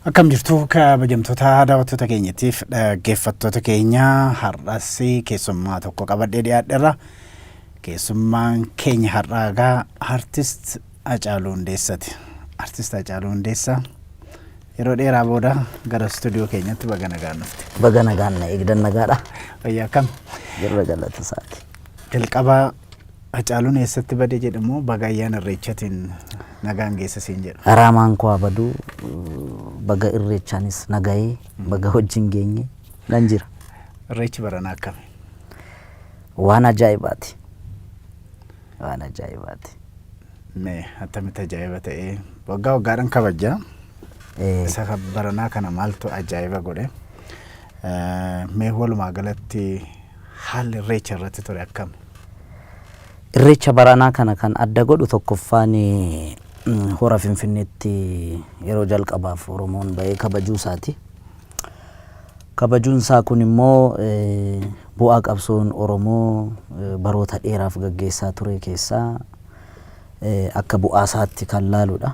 Akkam jirtu, kabajamtoota daawwattoota keenyatiif dhaggeeffattoota keenya? Har'as keessummaa tokko qabadhee dhiyaadheerra. Keessummaan keenya har'aa egaa Artist Hacaaluu Hundeessati. Artist Hacaaluu Hundeessaa, yeroo dheeraa booda gara istuudiyoo keenyatti baga nagaan dhufte. Baga nagaan na eegdan, nagaadha. Fayyaa akkam? Jirra, galata isaati. Jalqaba Hacaaluun eessatti bade jedhamu, baga ayyaana Irreechatiin nagaan geessa siin jedhu. Raamaan koo abaduu, baga Irreechaanis nagahee, baga wajjin geenye nan jira. Irreechi baranaa akkami? Waan ajaa'ibaati. Waan ajaa'ibaati. Mee attamitti ajaa'iba ta'ee? Waggaa waggaadhaan kabajja. Isa kan baranaa kana maaltu ajaa'iba godhe? Mee walumaa galatti haalli Irreecha irratti ture akkami? Irreecha baranaa kana kan adda godhu tokkoffaan hora Finfinneetti yeroo jalqabaaf Oromoon bahee kabajuu isaati. Kabajuun isaa kun immoo bu'aa qabsoon Oromoo baroota dheeraaf gaggeessaa ture keessaa akka bu'aa isaatti kan laaludha.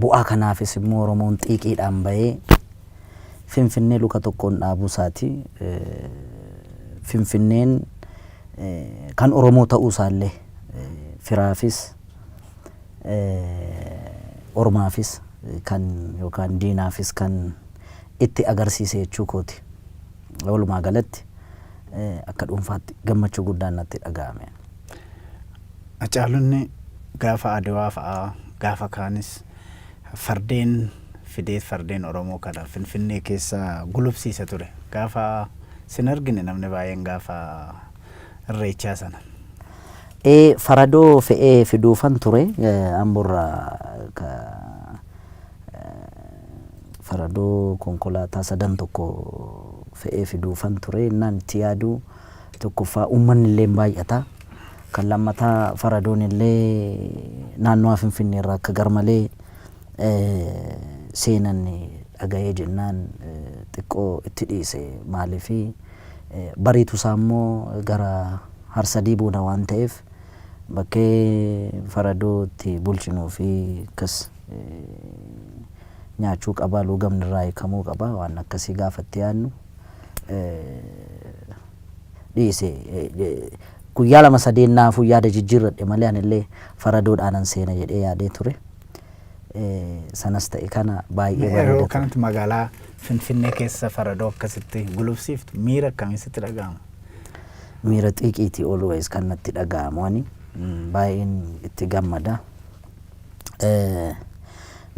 Bu'aa kanaafis immoo Oromoon xiiqiidhaan bahee Finfinnee luka tokkoon dhaabuu isaati. Finfinneen kan Oromoo ta'uu isaallee firaafis ormaafis kan yookaan diinaafis kan itti agarsiise jechuu kooti. Walumaa galatti akka dhuunfaatti gammachuu guddaan natti dhaga'ame. Hacaaluun gaafa Adawaa fa'aa, gaafa kaanis fardeen fidee, fardeen Oromoo kana Finfinnee keessa gulufsiisa ture. Gaafa sin argine namni baay'een gaafa Irreechaa sana. Ee, faradoo fe'ee fiduufan ture Amborraa, ka faradoo konkolaataa sadan tokko fe'ee fiduufan ture. Innaan itti yaadu, tokkoffaa uummanni illee hin baay'ata. Kan lammataa faradoon illee naannawaa Finfinnee irraa akka garmalee seenan dhaga'ee jennaan xiqqoo itti dhiise. Maaliif, bariitu isaa immoo gara Harsadii booda waan ta'eef, bakkee faradoo itti bulchinuu fi akkas nyaachuu qaba, luugamni irraa hiikamuu qaba, waan akkasii gaafa itti yaadnu dhiise. Guyyaa lama sadeen naafuu yaada jijjiirradhe malee anillee faradoodhaanan seena jedhee yaadee ture. Sanas ta'e kana baay'ee Yeroo bareeda ture. kanatti magaalaa Finfinnee keessa faradoo akkasitti gulufsiiftu, miira akkamii sitti dhaga'ama? Miira xiiqiiti always kan natti dhaga'amu. Ani baay'een itti gammada.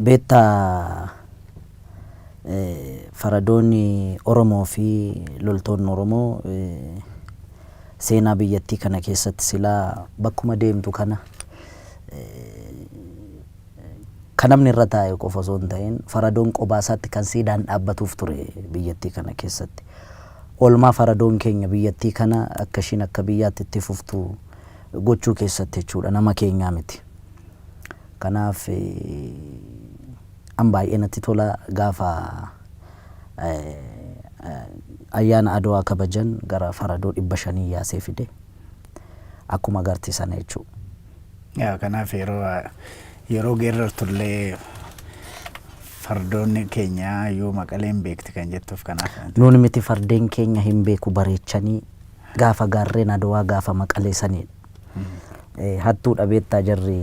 Beektaa, faradoonni Oromoo fi loltoonni Oromoo seenaa biyyattii kana keessatti silaa bakkuma deemtu kana kan namni irra taa'e qofa osoo hin ta'in faradoon qobaa isaatti kan siidaan dhaabbatuuf ture biyyattii kana keessatti. Oolmaa faradoon keenya biyyattii kana akka ishiin akka biyyaatti itti fuftu gochuu keessatti jechuudha, nama keenyaa miti. Kanaaf an baay'ee natti tola. Gaafa ayyaana Adawaa kabajan gara faradoo 500 yaasee fide, akkuma agarte sana jechuudha. Yaa, kanaaf yeroo geerrartullee fardoonni keenya iyyuu Maqaleen beekti kan jettuuf kanaaf. Nuun miti, fardeen keenya hin beeku bareechanii gaafa gaarreen Adawaa, gaafa Maqalee sanidha. Hattuudha beektaa jarri.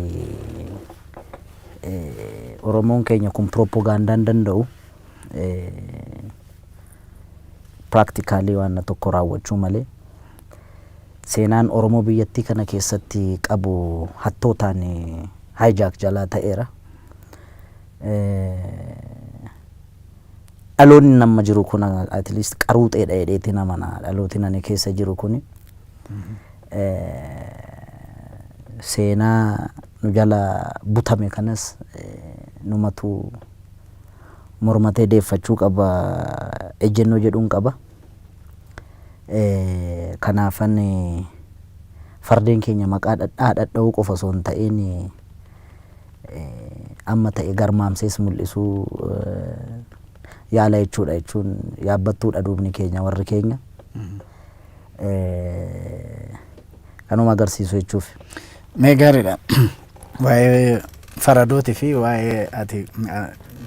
Oromoon keenya kun pirooppogaandaan danda'u, practically waan tokko raawwachuu malee. Seenaan Oromoo biyyattii kana keessatti qabu hattootaan hijack jalaa ta'eera. Dhaloonni nama jiru kun at least qaruuxeedha jedheetiin amana. Dhalooti ani keessa jiru kun seenaa nu jala butame kanas numatu mormatee deeffachuu qaba ejjennoo jedhuun qaba. Kanaafan fardeen keenya maqaa dhadhaa dhadha'uu qofa osoo hin ta'in amma ta'e garmaamsees mul'isuu yaala jechuudha, jechuun yaabbattuudha duubni keenya, warri keenya. Kanuma agarsiisu jechuuf. Mee gaariidha. Waa'ee Faradootii fi waa'ee ati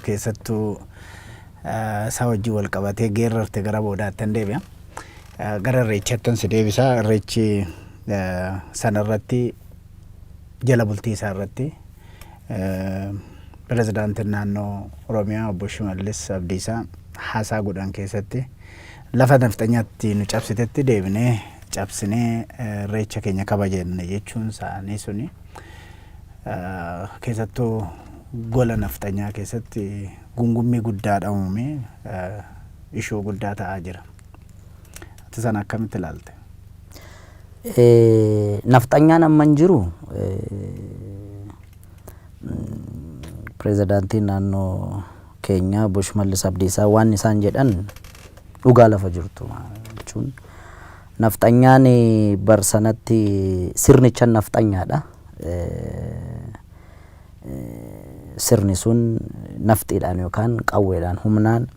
keessattuu isaa wajjin wal qabatee geerrarte gara boodaatti hin deebi'a. Gara irreechaattan si deebisa. Irreechi sanarratti, jala bultii isaa irratti, pirezidaantiin naannoo Oromiyaa obbo Shimallis Abdiisaa haasaa godhan keessatti, lafa nafxanyaatti nu cabsitetti deebinee cabsinee irreecha keenya kabajanne jechuun isaanii suni keessattuu gola nafxanyaa keessatti gungummii guddaadha uumee ishuu guddaa ta'aa jira. Ati sana akkamitti ilaalte? Nafxanyaan amma hin jiru. Pirezidaantiin naannoo keenyaa obbo Shimallis Abdiisaa waan isaan jedhan dhugaa lafa jirtu jechuun, nafxanyaan bar sanatti sirnicha nafxanyaadha. Sirni sun nafxiidhaan yookaan qawweedhaan, humnaan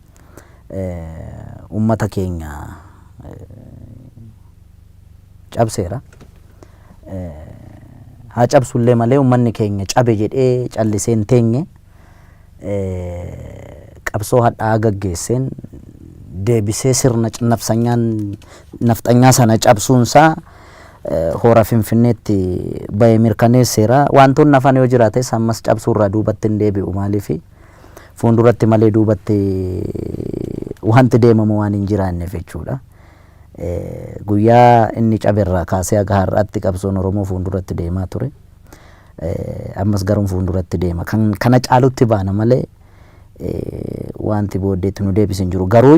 uummata keenya cabseera. Haa cabsullee malee uummanni keenya cabe jedhee callisee hin teenye. Qabsoo hadhaa'aa gaggeesseen deebisee sirna nafxanyaa sana cabsuunsaa hora Finfinneetti bahee mirkaneesseera. Wantoonni hafan yoo jiraates ammas cabsuurraa duubatti hin deebi'u. Maaliif, fuulduratti malee duubatti wanti deemamu waan hin jiraanneef jechuudha. Guyyaa inni caberraa kaasee haga har'aatti qabsoon Oromoo fuulduratti deemaa ture. Ammas garuu fuulduratti deema. Kan kana caalutti baana malee wanti booddeetti nu deebisu hin jiru. Garuu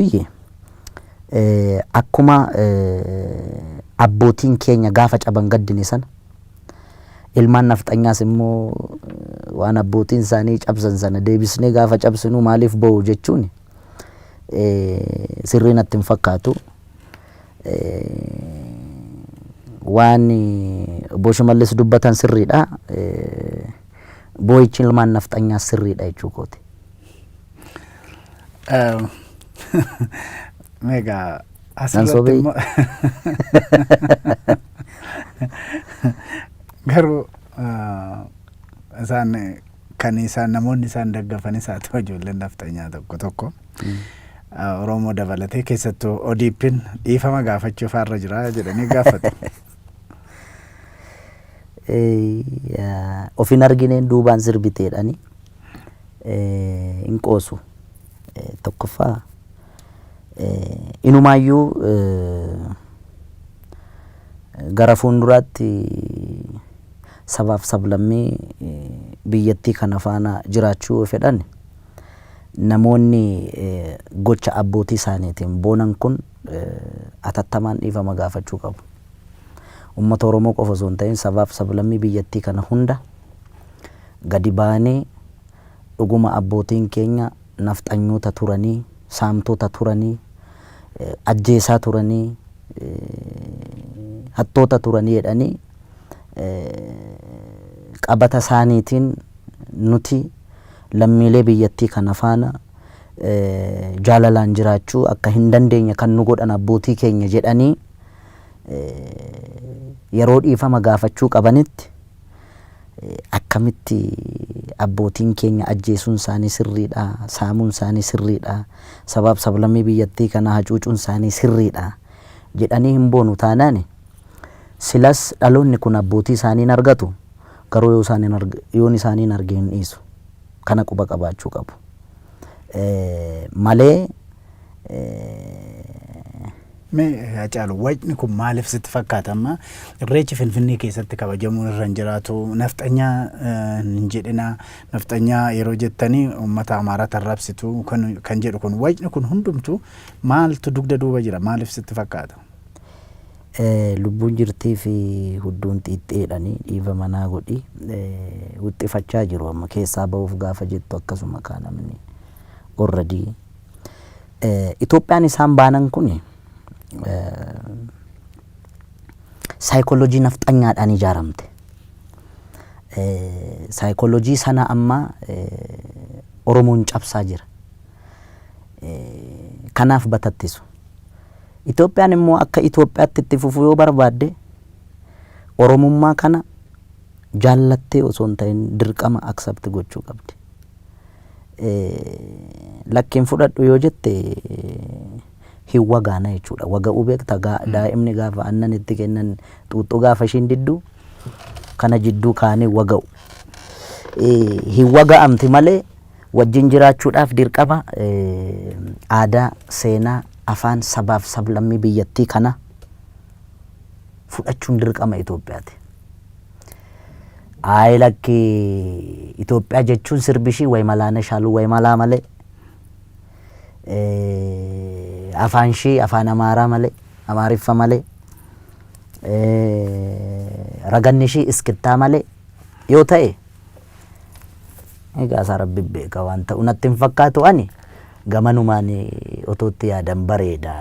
akkuma abbootiin keenya gaafa caban gaddine sana, ilmaan nafxanyaas immoo waan abbootiin isaanii cabsan sana deebisnee gaafa cabsinu maaliif bo'u jechuun sirrii natti hin fakkaatu. Waan obbo Shimallis dubbatan sirriidha. Boo'ichi ilmaan nafxanyaas sirriidha jechuu kooti. Meegaa asirratti sobee? Immoo garuu isaan kan isaan namoonni isaan daggafanis haa ta'u, ijoolleen nafxanyaa tokko tokko, Oromoo dabalatee, keessattuu ODP'n dhiifama gaafachuu faarra jira jedhanii gaafatu. Of hin argineen duubaan sirbiteedhani hin qoosu. Tokkoffaa, inumaayyuu gara fuulduraatti sabaaf sablammii biyyattii kana faana jiraachuu yoo fedhan, namoonni gocha abbootii isaaniitiin boonan kun atattamaan dhiifama gaafachuu qabu. Uummata Oromoo qofa osoo hin ta'in, sabaaf sablammii biyyattii kana hunda gadi baanee, dhuguma abbootiin keenya nafxanyoota turanii, saamtota turanii, ajjeesaa turanii, hattoota turanii jedhanii qabata isaaniitiin nuti lammiilee biyyattii kana faana jaalalaan jiraachuu akka hin dandeenye kan nu godhan abbootii keenya jedhanii yeroo dhiifama gaafachuu qabanitti, akkamitti abbootiin keenya ajjeesuun isaanii sirriidha, saamuun isaanii sirriidha, sabaaf sablammii biyyattii kana hacuucuun isaanii sirriidha jedhanii hin boonu taanaan, silas dhaloonni kun abbootii isaanii hin argatu, garuu yoo isaan hin yoon isaanii hin arge hin dhiisu. Kana quba qabaachuu qabu. Malee Mee Hacaalu, wacni kun maaliif sitti fakkaata? Amma irreechi Finfinnee keessatti kabajamuun irra hin jiraatu, nafxanyaa hin jedhina, nafxanyaa yeroo jettanii uummata Amaaraa tarrabsitu kan jedhu kun, wacni kun hundumtuu maaltu dugda duuba jira? Maaliif sitti fakkaata? Lubbuun jirtii fi hudduun xiixxeedhani, dhiifa manaa godhi, wixxifachaa jiru amma keessaa ba'uuf gaafa jettu akkasuma kaa namni already. Itoophiyaan isaan baanan kun saayikoolojii nafxanyaadhaan ijaaramte. Saayikoolojii sana amma Oromoon cabsaa jira. Kanaaf batattisu. Itoophiyaan immoo akka Itoophiyaatti itti fufuu yoo barbaadde, Oromummaa kana Jaallattee osoo hin ta'in dirqama accept gochuu qabdi. Lakkiin fudhadhu yoo jette hin wagaana jechuudha. Waga'uu beekta, daa'imni gaafa aannan itti kennan xuuxxuu gaafa ishiin diddu kana jidduu kaanii waga'u. Hin waga'amti malee wajjin jiraachuudhaaf dirqama aadaa, seenaa, afaan sabaaf sablammii biyyattii kana fudhachuun dirqama Itoophiyaati. Ayi, lakki, Itoophiyaa jechuun sirbi ishii way malaana shaaluu way malaa malee, afaan ishii afaan Amaaraa malee, Amaariffa malee, raganni ishii iskittaa malee yoo ta'e, egaa isaa Rabbi beeka. Waan ta'u natti hin fakkaatu. Ani gamanumaan otoo itti yaadan bareeda.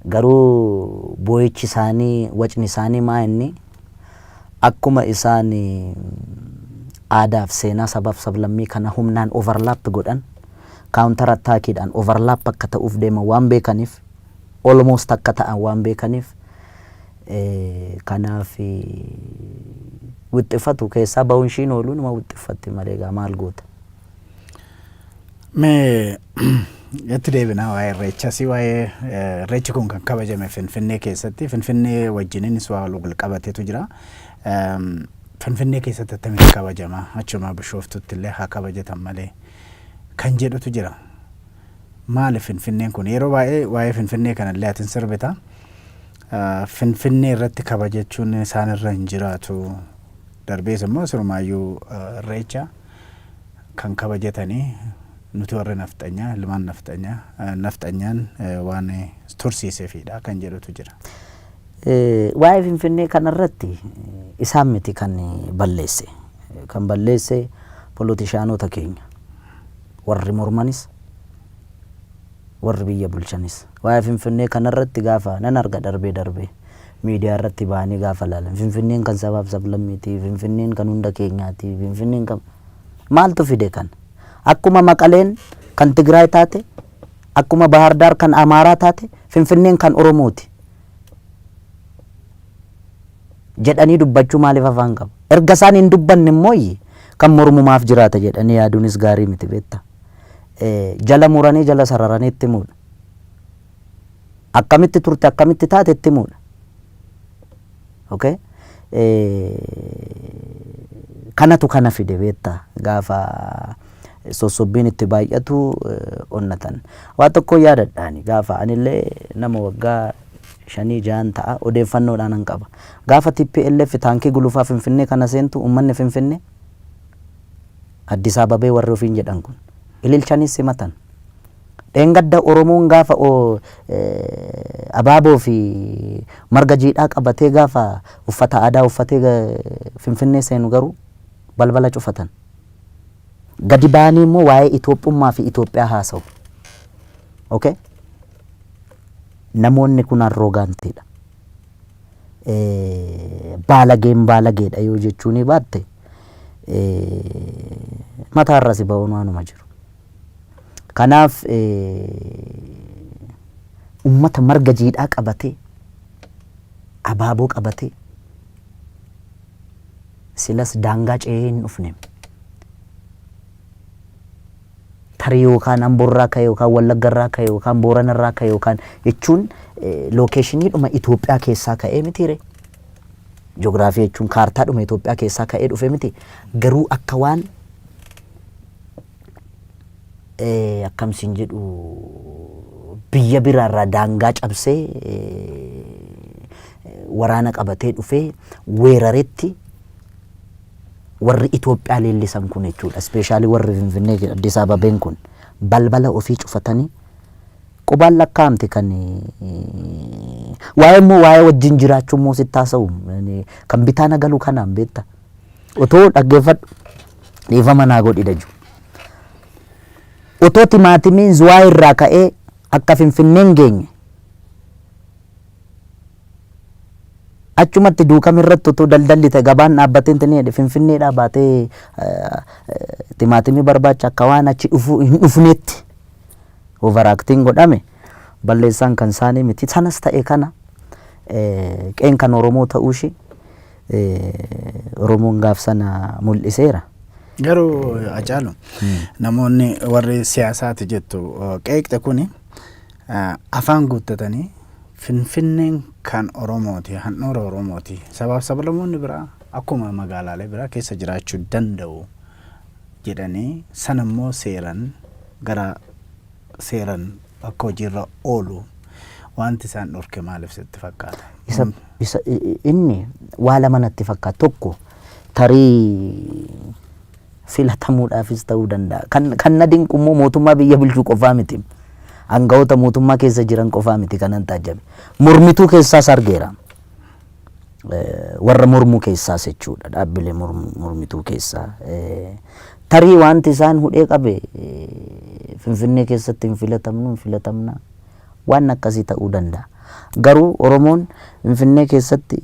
Garuu boo'ichi isaanii, wacni isaanii maa inni akkuma isaan aadaaf seenaa sabaaf sablammii kana humnaan overlap godhan, counter attackiidhaan overlap akka ta'uuf deeman waan beekaniif, almost akka ta'an waan beekaniif, kanaaf wixxifatu. Keessaa bahuun ishiin oolu numa wixxiffatti malee egaa maal goota. Mee itti deebinaa waa'ee irreechas. Waa'ee irreechi kun kan kabajame Finfinnee keessatti, Finfinnee wajjininis waa wal qabateetu jira. Finfinnee keessatti attamitti kabajama, achuma Bishooftutti illee haa kabajatan malee kan jedhutu jira. Maali Finfinneen kun? Yeroo baay'ee waa'ee Finfinnee kanallee atin sirbita. Finfinnee irratti kabajachuun isaan irra hin jiraatu. Darbees immoo sirumaayyuu irreecha kan kabajatanii nuti warri nafxanyaa, ilmaan nafxanyaa, nafxanyaan waan tursiiseefidha kan jedhutu jira. Waa'ee Finfinnee kanarratti isaan miti kan balleesse. Kan balleesse politicianota keenya. Warri mormanis, warri biyya bulchanis. Waa'ee Finfinnee kanarratti gaafa nan arga, darbee darbee miidiyaa irratti ba'anii gaafa laalan, Finfinneen kan sabaaf sablammiiti, Finfinneen kan hunda keenyaati, Finfinneen kan maaltu fide kana? Akkuma Maqaleen kan Tigraay taate, akkuma Bahardaar kan Amaaraa taate, Finfinneen kan Oromooti jedhanii dubbachuu maaliif afaan qabu? Erga isaan hin dubbanne immoo kan mormumaaf jiraata jedhanii yaaduunis gaarii miti, beekta. Jala muranii, jala sararanii itti himuudha. Akkamitti turte, akkamitti taate itti himuudha. Okay? Kanatu kana fide, beekta, gaafa sossobbiin itti baay'atu onnatan. Waa tokko yaadadhaani, gaafa anillee nama waggaa 5 6n ta'a, odeeffannoodhaan an qaba. Gaafa TPLF taankii gulufaa Finfinnee kana seentu, uummanni Finfinnee, Addis Ababee warri ofiin jedhan kun, ililchanii simatan. Dheengadda Oromoon gaafa abaaboo fi marga jiidhaa qabatee, gaafa uffata aadaa uffatee Finfinnee seenu garuu balbala cufatan. Gadi ba'anii immoo waa'ee Itoophummaa fi Itoophiyaa haasa'u. Okay? Namoonni kun arrogantiidha. Baalageen baalageedha yoo jechuun baatte, mataarra si ba'uun waanuma jiru. Kanaaf ummata marga jiidhaa qabatee, abaaboo qabatee, silas daangaa ce'ee hin dhufne. Tarii yookaan Amboorraa ka'e, yookaan Wallaggarraa ka'e, yookaan Booranarraa ka'e, yookaan jechuun locationiidhuma Itoophiyaa keessaa ka'ee mitiire. Ji'oogiraafii jechuun kaartaadhuma Itoophiyaa keessaa ka'ee dhufe miti. Garuu akka waan akkamsiin jedhu, biyya biraarraa daangaa cabsee waraana qabatee dhufee weeraretti warri Itoophiyaa leellisan kun jechuudha. Especially warri Finfinnee, Addis Ababeen kun balbala ofii cufatanii qubaan lakkaa'amte. Kan waa'ee immoo waa'ee wajjin jiraachuu immoo sitti haasa'u kan bitaa na galu kanaan, beekta. Otoo dhaggeeffadhu, dhiifama naa godhi daju. Otoo timaatimiin Zuwaa irraa ka'ee akka Finfinneen geenye, achumatti Duukam irratti otoo daldalli ta'e, gabaan dhaabbatee ni jedhe, Finfinneedhaa baatee timaatimii barbaacha akka waan achi dhufuu hin dhufneetti overacting godhame. Balleessaan kan isaanii miti. Sanas ta'e kana, qeen kan Oromoo ta'uu ishee Oromoon gaaf sana mul'iseera. Garuu Hacaalu, namoonni warri siyaasaati jettu qeeqxe kuni afaan guuttatanii Finfinneen kan Oromooti, handhuura Oromooti. Sabaaf sablammoonni biraa akkuma magaalaalee biraa keessa jiraachuu danda'u jedhanii sana immoo seeran gara seeran akka hojiirra oolu wanti isaan dhorke maaliif sitti fakkaata? Isa inni waa lama natti fakkaata. Tokko, tarii filatamuudhaafis ta'uu danda'a. Kan na dinqu immoo mootummaa biyya bulchuu qofaa miti. Aangawoota mootummaa keessa jiran qofaa miti kanan taajjabe. Mormituu keessaas argeera. Warra mormuu keessaas jechuudha. Dhaabbilee mormituu keessaa. Tarii wanti isaan hudhee qabe Finfinnee keessatti hin filatamnu, hin filatamna, waan akkasii ta'uu danda'a. Garuu Oromoon Finfinnee keessatti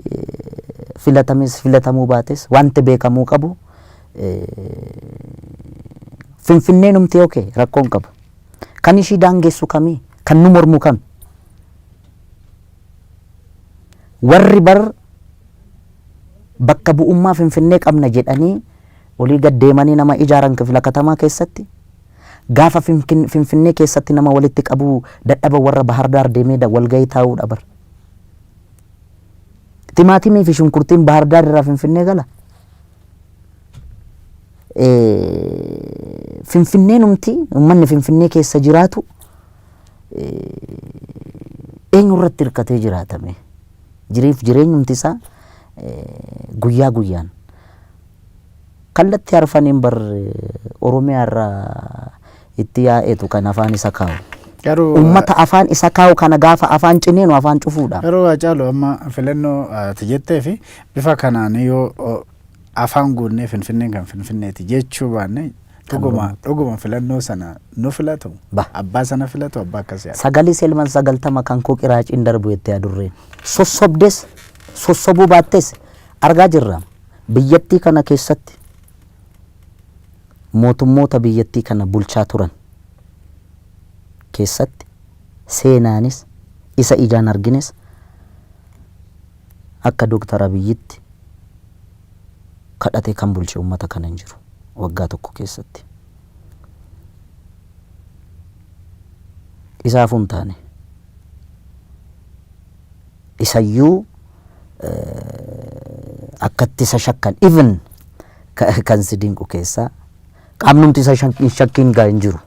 filatames filatamuu baates, wanti beekamuu qabu Finfinnee numti okay rakkoon qabu. Kan ishii daangessu kamii? Kan nu mormu kami? Warri bar bakka bu'ummaa Finfinnee qabna jedhanii olii gad deemanii nama ijaaran kifla katamaa keessatti, gaafa Finfinnee keessatti nama walitti qabuu dadhaba, warra Bahar Daar deemee walgahii taa'uudha bar. Timaatimii fi shunkurtiin Bahar Daar irraa Finfinnee gala. Finfinnee numti, uummanni Finfinnee keessa jiraatu eenyu irratti hirkatee jiraatame? Jiriif jireenyumti isaa guyyaa guyyaan kallattii arfaniin bar Oromiyaa irraa itti yaa'etu kan afaan isa kaa'u. Garuu Uummata afaan isa kaa'u kana gaafa afaan cineenu afaan cufuudha. Garuu Hacaalu, amma filannoo ati jettee fi bifa kanaan yoo afaan guunnee Finfinneen kan Finfinneeti jechuu baanne, dhuguma dhuguma filannoo sana nu filatu? Ba. Abbaa sana filatu, abbaa akkas yaada. Sagalii selman 90 kan koo qiraaciin darbu jettee adurreen. Sossobdes sossobuu baattes argaa jirra. Biyyattii kana keessatti mootummoota biyyattii kana bulchaa turan keessatti seenaanis isa ijaan argines akka Dooktar Abiyyitti kadhatee kan bulche uummata kana hin jiru waggaa tokko keessatti. Isaafuu hin taane. Isayyuu akkatti isa shakkan, even kan si dinqu keessaa qaamnumti isa shakkiin gaa hin jiru.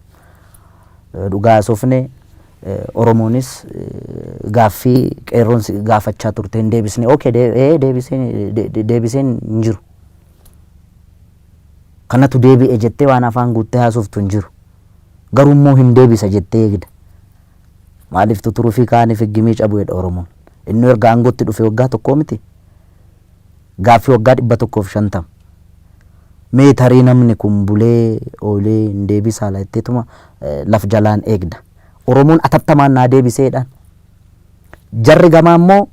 Dhugaa haasofne, Oromoonis gaaffii qeerroon gaafachaa turte hin deebisne. Okay, deebiseen hin jiru. Kanatu deebi'e jettee waan afaan guuttee haasoftu hin jiru. Garuu immoo hin deebisa jettee eegda. Maaliif tuturuu fi kaaniif higgimii cabu jedha Oromoon. Inni erga aangootti dhufe waggaa tokkoo miti. Gaaffii waggaa 150. Mee tarii namni kun bulee oolee hin deebisaa la jetteetuma laf jalaan eegda. Oromoon atattamaan naa deebiseedhaan. Jarri gamaa immoo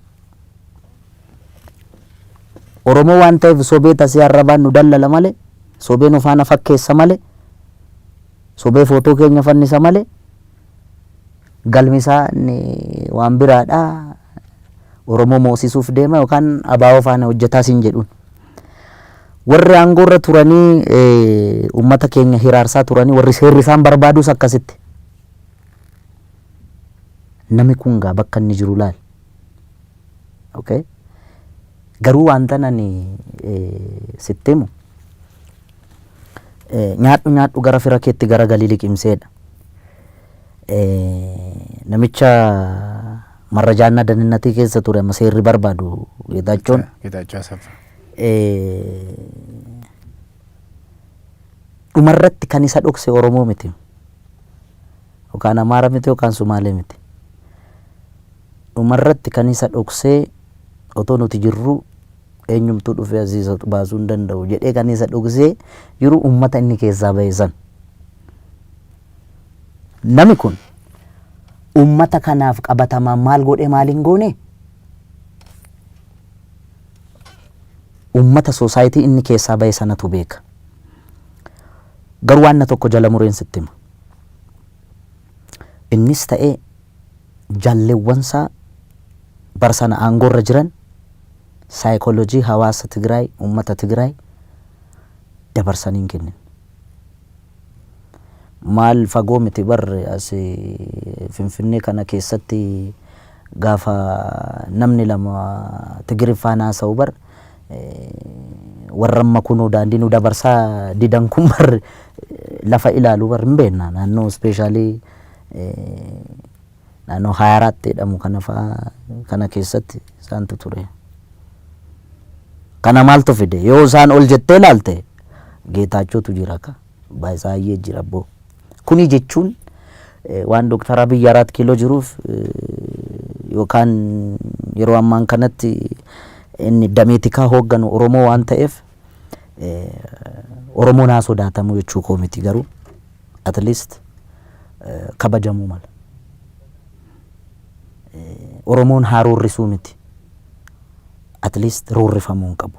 Oromoo waan ta'eef sobee tasii arrabaan nu dallala malee, sobee nu faana fakkeessa malee, sobee footoo keenya fannisa malee, galmi isaa inni waan biraadha. Oromoo moosisuuf deema yookaan abaa'oo faana hojjetaa siin jedhuun. Warri aangoo irra turanii uummata keenya hiraarsaa turanii, warri seerri isaan barbaadus akkasitti. Namni kun gaa bakka inni jiru laal. Okay. Garuu wanta ani sitti himu, nyaadhu nyaadhu gara fira keetti gara galii liqimseedha. Namicha marrajaannaa daninnatii keessa ture amma seerri barbaadu Geetaachoon. Geetaachoo Asaffaa. Dhumarratti kan isa dhokse Oromoo miti. Yookaan Amaara miti yookaan Sumaalee miti. Dhumarratti kan isa dhoksee, otoo nuti jirru eenyumtuu dhufee asii isa baasuu hin danda'u jedhee kan isa dhoksee jiru uummata inni keessaa bahe san. Namni kun uummata kanaaf qabatamaan maal godhe, maal hin goone? Uummata society inni keessaa bahe sanatu beeka. Garuu waan tokko jala mureen sitti hima. Innis ta'ee jaalleewwansaa bara sana aangoorra jiran Saayikoolojii hawaasa Tigraay, uummata Tigraay dabarsanii hin kennin. Maal, fagoo miti bar, as Finfinnee kana keessatti gaafa namni lama Tigiriffaan haasa'u bar, warra amma kunoo daandii nu dabarsaa didan kun bar lafa ilaalu bar, hin beekna. Naannoo, especially naannoo Haayaraatti jedhamu kana fa'aa kana keessatti isaantu ture. Kana maaltu fide? Yoo isaan ol jettee ilaalte, Geetaachotu jira, ka Baay'ee jira abboo. Kuni jechuun waan Dooktar Abiy Araat Kiiloo jiruuf yookaan yeroo ammaan kanatti inni damee tikaa hoogganu Oromoo waan ta'eef Oromoon haa sodaatamu jechuu koo miti, garuu at least kabajamuu mala. Oromoon haa roorrisuu miti. At least roorrifamuu hin qabu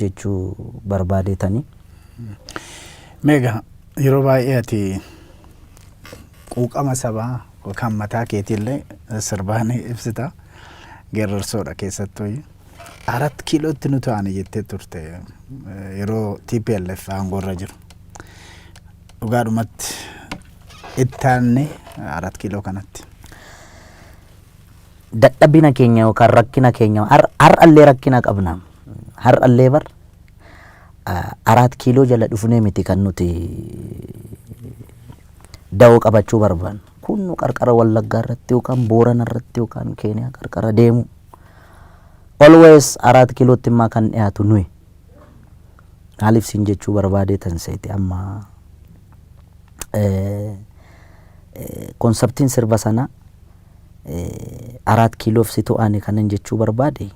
jechuu barbaadeetanii. Meegaa, yeroo baay'ee ati quuqama sabaa yookaan mataa keetiillee sirbaan ibsita. Geerarsoodha keessattuu. Arat Kiilootti nu ta'ani jettee turte yeroo TPLF aangoorra jiru. Dhugaadhumatti itti aanne Arat Kiiloo kanatti. Dadhabina keenya yookaan rakkina keenya, har'allee rakkina qabna. Har'allee bar Araat Kiiloo jala dhufnee miti kan nuti da'oo qabachuu barbaannu. Kun nu qarqara Wallaggaa irratti yookaan Boorana irratti yookaan Keeniyaa qarqara deemu. Always Araat Kiilootti immaa kan dhiyaatu nuyi. Maaliif siin jechuu barbaadee tan seete, amma conceptiin sirba sanaa Araat Kiiloof si to'ane kanan jechuu barbaade,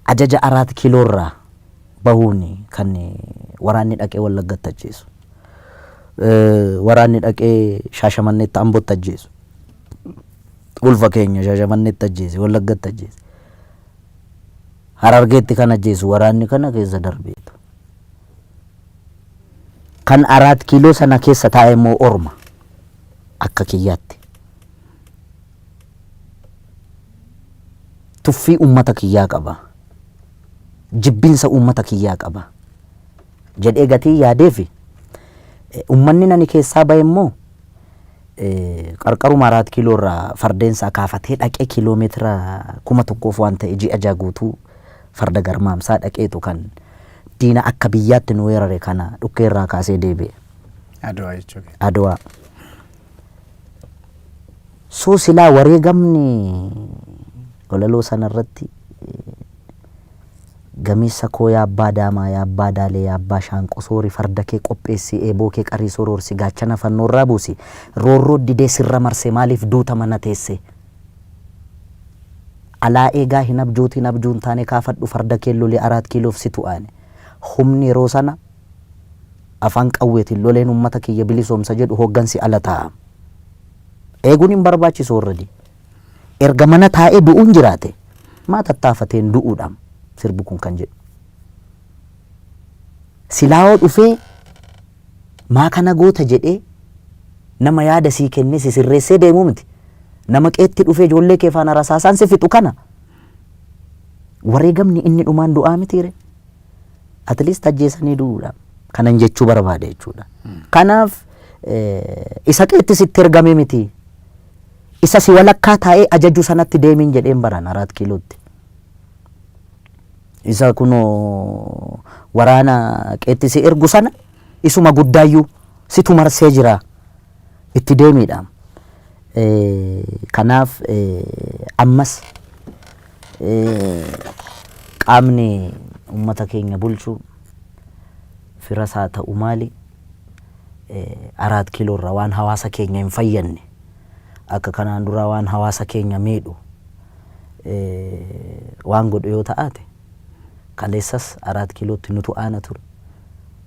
ajaja Araat Kiiloorraa bahuun kan waraanni dhaqee Wallaggatti ajjeesu. Waraanni dhaqee Shaashamanneetti, Ambootti ajjeesu. Ulfa keenya Shaashamanneetti ajjeese, Wallaggatti ajjeese. Harargeetti kan ajjeesu waraanni kana keessa darbeetu. Kan Araat Kiiloo sana keessa taa'e immoo orma akka kiyyaatti. Tuffii uummata kiyyaa qaba. Jibbinsa uummata kiyyaa qaba. Jedhee gatii yaadeefi uummanni nani keessaa bahe immoo qarqaruma Araat Kiiloo irraa fardeensaa kaafatee dhaqee kiiloomeetira 1000f waan ta'e ji'a 6 guutuu farda garmaamsaa dhaqeetu kan diina akka biyyaatti nu weerare kana dhukkee irraa kaasee deebi'e. Adawaa jechuudha. Adawaa. So silaa wareegamni walaloo sana irratti gameessa koo, yaa abbaa daamaa, yaa abbaa daalee, yaa abbaa shaanqoo, soori farda kee qopheessi, eeboo kee qarii soroorsi, gaachana fannoorraa buusi, roorroo didee sirra marse, maaliif duuta mana teesse? Alaa eegaa hin abjootiin, abjuun taane, kaafadhu farda kee, lolee, Araat Kiiloof situ aane. Humni yeroo sana afaan qawweetiin loleen uummata kiyya bilisoomsa jedhu hooggansi ala taa'a. Eeguun hin barbaachisu already. Erga mana taa'ee du'uun jiraate, maa tattaafateen du'uudhaan sirbi kun kan jedhu. Silaa'oo dhufee maa kana goota jedhee nama yaada sii kennee si sirreessee deemuu miti. Nama qeetti dhufee ijoollee kee faana rasaasaan si fixu kana. Wareegamni inni dhumaan du'aa mitiire. At least ajjeesanii du'uudha. Kanan jechuu barbaade jechuudha. Kanaaf isa qeetti sitti ergame miti. Isa si walakkaa taa'ee ajaju sanatti deemin jedheen baran Araat Kiilootti. Isa kunoo waraana qeetti si ergu sana, isuma guddaayyuu situ marsee jira, itti deemiidha. Kanaaf ammas qaamni uummata keenya bulchu firas haa ta'u maali, Araat Kiiloorra waan hawaasa keenya hin fayyanne, akka kanaan dura waan hawaasa keenya miidhu waan godhu yoo ta'aate, kaleessas Araat Kiilootti nutu aana ture.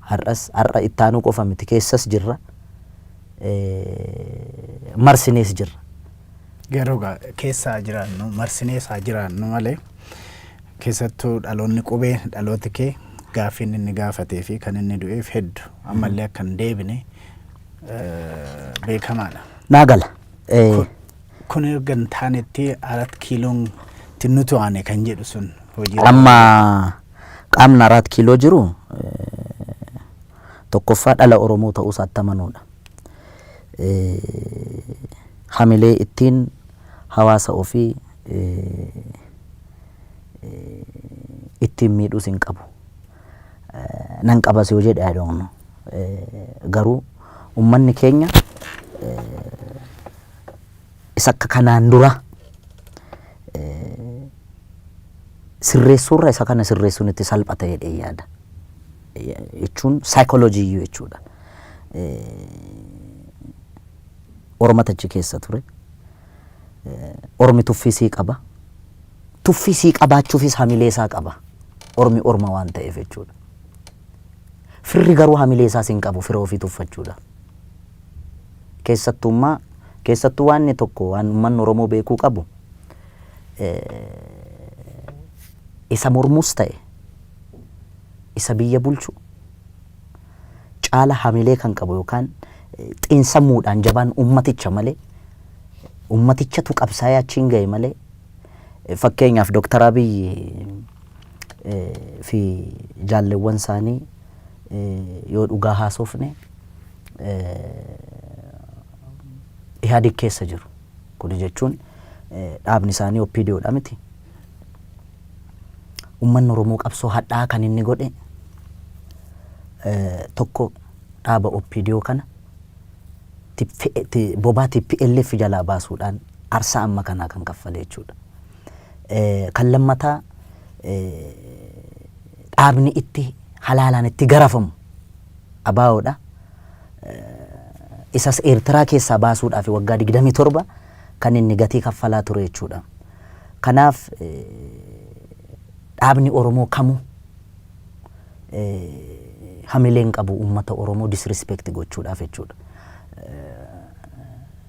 Har'as, har'a ittaanuu qofa miti, keessas jirra. Marsinees jirra. Garuu keessaa jiraannu, marsinees haa jiraannu malee, keessattuu dhaloonni qubee, dhalooti kee, gaaffiin inni gaafatee fi kan inni du'eef hedduu ammallee akka hin deebine beekamaadha. Naa gala. Kun erga hin taanetti Arat Kiiloon nuti waane kan jedhu sun hojii. Amma qaamni Araat Kiiloo jiru tokkoffaa dhala Oromoo ta'uu isaatti amanuudha. Hamilee ittiin hawaasa ofii ittiin miidhuus hin qabu. Nan qabas yoo jedhe, I don't know. Garuu uummanni keenya isa akka kanaan dura sirreessuurra isa kana sirreessuun itti salphata jedhee yaada. Jechuun saayikooloojii iyyuu jechuudha. Ormata achi keessa ture. Ormi tuffii sii qaba. Tuffii sii qabaachuufis hamilee isaa qaba. Ormi orma waan ta'eef jechuudha. Firri garuu hamilee isaas hin qabu fira ofii tuffachuudha. Keessattummaa keessattuu waan tokko waan uummanni Oromoo beekuu qabu, isa mormus ta'e isa biyya bulchu caala hamilee kan qabu yookaan xiinsammuudhaan jabaan ummaticha malee, ummatichatu qabsaa'ee achiin ga'e malee. Fakkeenyaaf, Dooktar Abiyyi fi jaalleewwan isaanii, yoo dhugaa haasofne, Ihaadig keessa jiru. Kuni jechuun dhaabni isaanii OPDOdha miti. Uummanni Oromoo qabsoo hadhaa kan inni godhe tokko dhaaba OPDO kana bobaa TPLF jalaa baasuudhaan aarsaa amma kanaa kan kaffale jechuudha. Kan lammataa, dhaabni itti halaalaan itti garafamu ABOdha. Isas Eertiraa keessaa baasuudhaaf waggaa 27 kan inni gatii kaffalaa ture jechuudha. Kanaaf dhaabni Oromoo kamuu hamileen qabu uummata Oromoo disrespect gochuudhaaf jechuudha.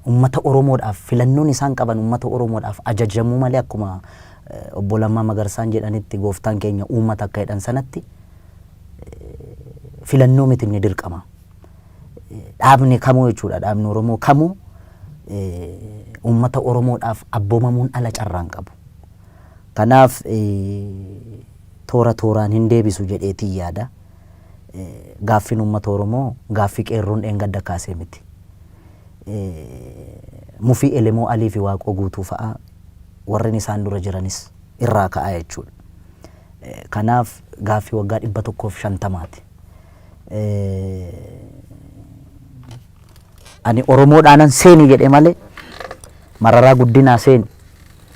Uummata Oromoodhaaf filannoon isaan qaban uummata Oromoodhaaf ajajamuu malee, akkuma obbo Lammaa Magarsaan jedhanitti, gooftaan keenya uummata akka jedhan sanatti, filannoo miti, inni dirqama. Dhaabni kamuu jechuudha, dhaabni Oromoo kamuu uummata Oromoodhaaf abboomamuun ala carraan qabu. Kanaaf toora tooraan hin deebisu jedheetiin yaada. Gaaffiin uummata Oromoo gaaffii qeerroon dheengadda kaasee miti. Mufii Elemoo Alii fi Waaqoo Guutuu fa'a warreen isaan dura jiranis irraa ka'aa jechuudha. Kanaaf gaaffii waggaa 150ti. Ani Oromoodhaanan seeni jedhe malee Mararaa Guddinaa seeni,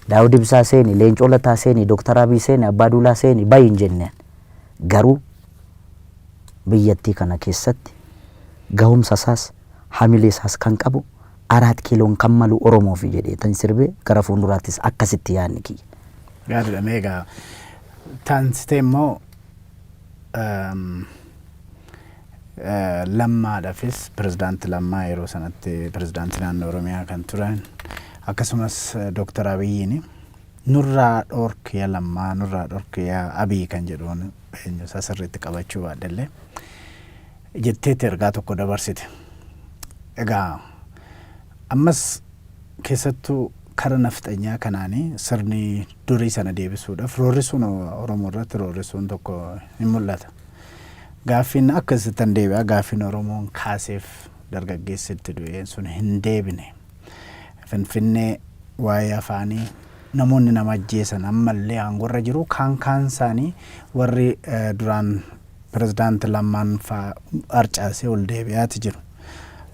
Daawud Ibsaa seeni, Leencoo Lataa seeni, Dooktar Abiy seeni, Abbaa Duulaa seeni bayi hin jenneen. Garuu biyyattii kana keessatti gahumsa isaas hamilee isaas kan qabu, Araat Kiiloon kan malu Oromoofi jedhee tan sirbee, gara fuulduraattis akkasitti yaadni kiyya. Gaariidha. Mee egaa taansitee immoo Lammaadhaafis, pirezidaanti Lammaa yeroo sanatti pirezidaantii naannoo Oromiyaa kan turan, akkasumas Dooktar Abiyyiin "Nurraa dhoorki yaa Lammaa, nurraa dhoorki yaa Abiy" kan jedhuun, eenyu isaa sirriitti qabachuu baadhellee, jetteetti ergaa tokko dabarsite. Egaa ammas keessattuu kara nafxanyaa kanaanii sirni durii sana deebisuudhaaf roorrisuun, Oromoo irratti roorrisuun tokko hin mul'ata. Gaaffiin akkasittan deebi'a, gaaffiin Oromoon kaaseef dargaggeessi itti du'een sun hin deebine. Finfinnee, waa'ee afaanii, namoonni nama ajjeesan ammallee aangorra jiru. Kaan kaan isaanii warri duraan pirezidaanti Lammaan faa harcaasee ol deebi'aati jiru.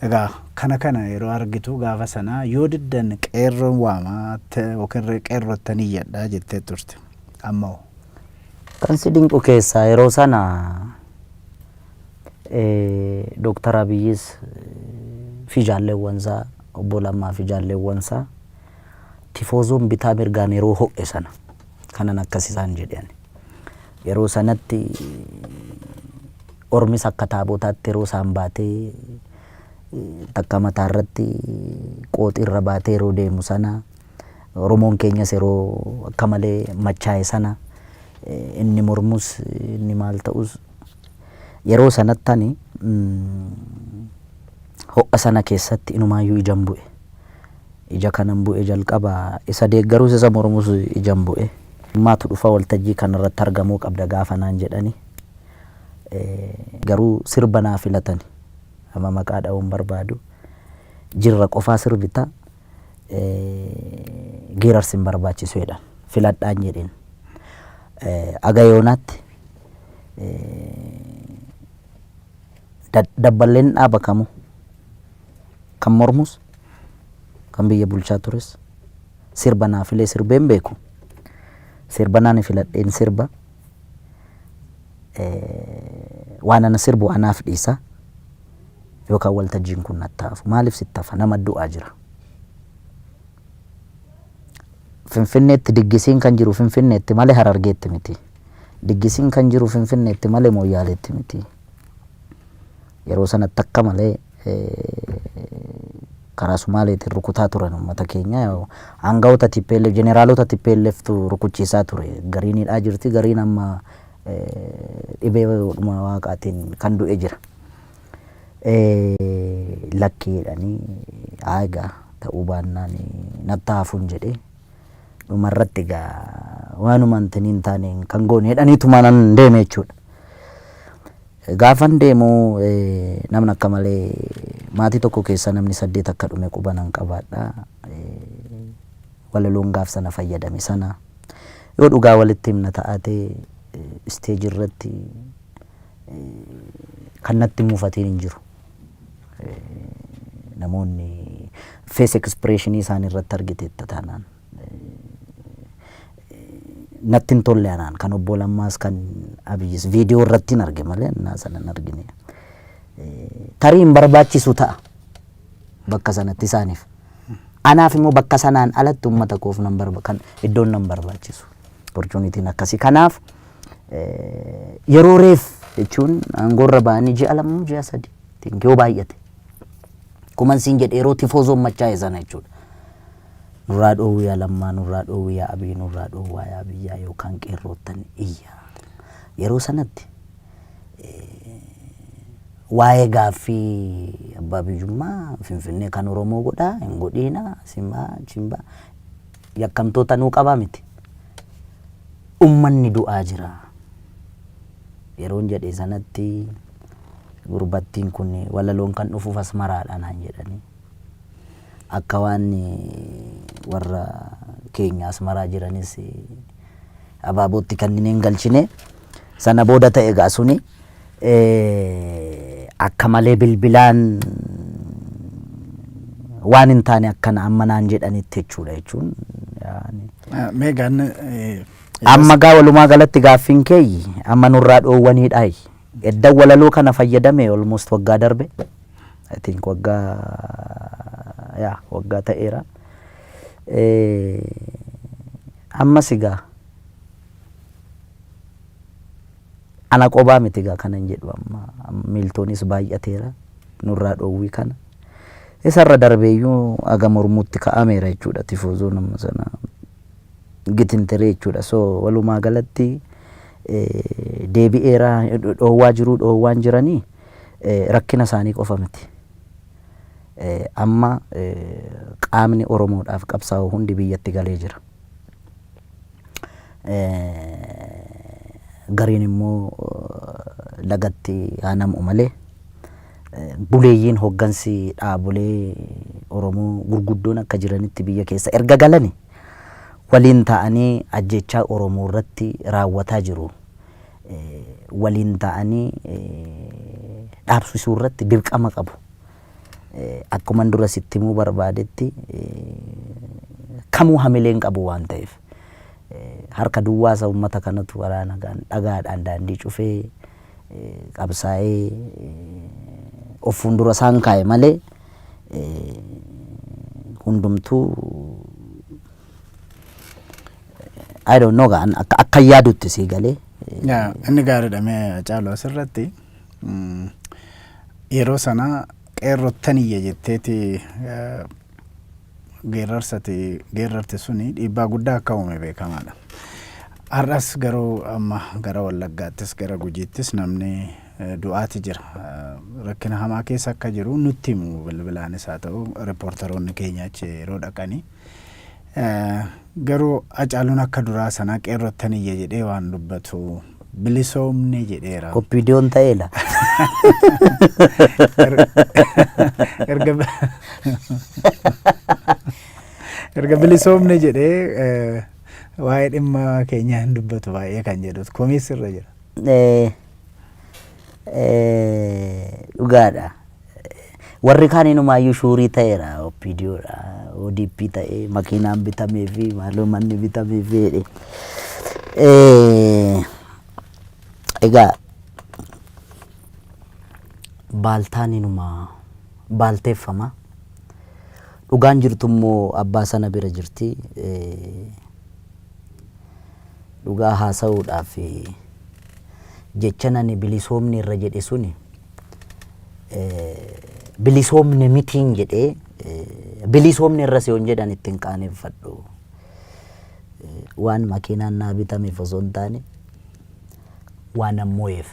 Egaa kana yeroo argitu, gaafa sana "Yoo diddan qeerroon waamaa yookiin qeerrottan iyyadhaa" jettee turte. Amma hoo? Kan si dinqu keessaa, yeroo sana Dooktar Abiyyis fi jaalleewwansaa, obbo Lammaa fi jaalleewwansaa, tifoozoon bitaa mirgaan yeroo ho'e sana kanan akkas isaan jedhan. Yeroo sanatti ormis akka taabotaatti yeroo isaan baatee, takka mataa irratti qooxii irra baatee yeroo deemu sana, Oromoon keenyas yeroo akka malee machaa'e sana, inni mormus inni maal ta'us, yeroo sanatti ani ho'a sana keessatti inumaayyuu ijan bu'e. Ija kanan bu'e jalqaba isa deeggarus isa mormus ijan bu'e. Maatu dhufa, waltajjii kanarratti argamuu qabda gaafa naan jedhani. Garuu sirba naa filatani. Amma maqaa dha'uun barbaadu. Jirra qofaa sirbita, geerarsi hin barbaachisu jedhan. Filadhaan jedheen. Aga yoonaatti dabballeen dhaaba kamuu, kan mormus kan biyya bulchaa tures, sirba naa filee sirbeen beeku. Sirba naan filadheen sirba. Waan ana sirbu anaaf dhiisa yookaan waltajjiin kun natti hafu. Maaliif sitti hafa? Nama du'aa jira. Finfinneetti diggisiin kan jiru Finfinneetti malee Harargeetti miti. Diggisiin kan jiru Finfinneetti malee Mooyyaaleetti miti. Yeroo sanatti akka malee karaa Sumaaleetiin rukutaa turan uummata keenya. Aangawoota TPLF, jeneraalota TPLF tu rukuchiisaa ture. Gariin hidhaa jirti, gariin amma dhibee dhuma waaqaatiin kan du'e jira. Lakkii jedhanii, haa egaa ta'uu baannaan natti hafuun jedhee, dhumarratti egaa waanuma antini hin taane kan goone jedhaniituma nan deeme jechuudha. Gaafan deemu namni akka malee, maatii tokko keessa namni saddeet akka dhume quba nan qabaadha. Walaloon gaaf sana fayyadame sana yoo dhugaa walitti himna ta'ate, stage irratti kan natti mufatiin hin jiru. Namoonni face expressionii isaan irratti argiteetta taanaan natti hin tolle anaan. Kan obbo Lammaas kan Abiyyis viidiyoo irratti hin arge malee annaa sana hin argine. Tarii hin barbaachisu ta'a bakka sanatti isaaniif. Anaaf immoo bakka sanaan alatti uummata koof nan barba kan iddoon nan barbaachisu. Opportunityn akkasii. Kanaaf yeroo reef jechuun aangoorra ba'anii ji'a 2, ji'a 3 yoo baay'ate. Kuman siin jedhe, yeroo tifoozoon machaa'e sana jechuudha. Nurraa dhoowwii yaa Lammaa, nurraa dhoowwii yaa Abiy, nurraa dhoowwaa yaa biyyaa yookaan qeerroottan iyya. Yeroo sanatti waa'ee gaaffii abbaa biyyummaa, Finfinnee kan Oromoo godhaa hin godhiina, simbaa chimbaa, yakkamtoota nuu qabaa miti. Ummanni du'aa jira. Yeroon jedhe sanatti gurbattiin kun walaloon kan dhufuuf Asmaraadha naan jedhanii. Akka waan warra keenya Asmaraa jiranis abaabootti kanneen hin galchine. Sana booda ta'e egaa suni akka malee bilbilaan waan hin taane akkana amma naan jedhanitti jechuudha jechuun. Mee gaan Amma gaa walumaa galatti gaaffiin keeyyi amma nurraa dhoowwaniidhaayi. Eddan walaloo kana fayyadame almost waggaa darbe. I think waggaa, yaa, waggaa ta'eera. Ammas egaa ana qobaa miti egaa kanan jedhu, amma miiltoonis baay'ateera nurraa dhoowwii kana. Isarra darbeeyyuu aga mormuutti ka'ameera jechuudha, tifoozoo nama sana gitintiree jechuudha. So walumaa galatti deebi'eera, dhoowwaa jiruu, dhoowwaan jiranii rakkina isaanii qofa miti. Amma qaamni Oromoodhaaf qabsaa'u hundi biyyatti galee jira. Gariin immoo lagatti haa nam'u malee, buleeyyiin hoggansi dhaabolee Oromoo gurguddoon akka jiranitti biyya keessa erga galani waliin ta'anii ajjechaa Oromoo irratti raawwataa jiru. Waliin ta'anii dhaabsisuu irratti dirqama qabu. Akkuma dura sitti himuu barbaadetti, kamuu hamileen qabu waan ta'eef, harka duwwaasa uummata kanatu waraana dhagaadhaan daandii cufee qabsaa'ee of fuuldura isaan kaa'e malee hundumtuu, I don't know, akka yaadutti sii galee. Inni gaariidha. Mee Caalu, asirratti yeroo sana qeerrottan iyya jetteeti geerarsati geerrarte suni dhiibbaa guddaa akka uume beekamaadha. Har'as garuu amma gara Wallaggaattis gara Gujiittis namni du'aati jira. Rakkina hamaa keessa akka jiru nutti himu, bilbilaanis haa ta'u riippoortaroonni keenya achi yeroo dhaqanii. Garuu Hacaaluun akka duraa sanaa qeerrottan iyya jedhee waan dubbatu, bilisoomne jedheera. OPDOn ta'eela. Erga bilisoomne jedhee waa'ee dhimma keenyaa hin dubbatu baay'ee kan jedhutu komiis irra jira. Dhugaadha. Warri kaan inumaayyuu shuurii ta'eera, OPDOdha. ODP ta'ee makiinaan bitamee fi maaloo manni bitamee fi jedhe. Egaa baaltaan inuma baalteeffama. Dhugaan jirtu immoo abbaa sana bira jirti. Dhugaa haasa'uudhaaf, jechan ani bilisoomni irra jedhe suni bilisoomne mitiin jedhee, bilisoomne irra si'oon jedhan ittiin qaaneffadhu. Waan makiinaan naa bitameef osoo hin taane, waan ammo'eef.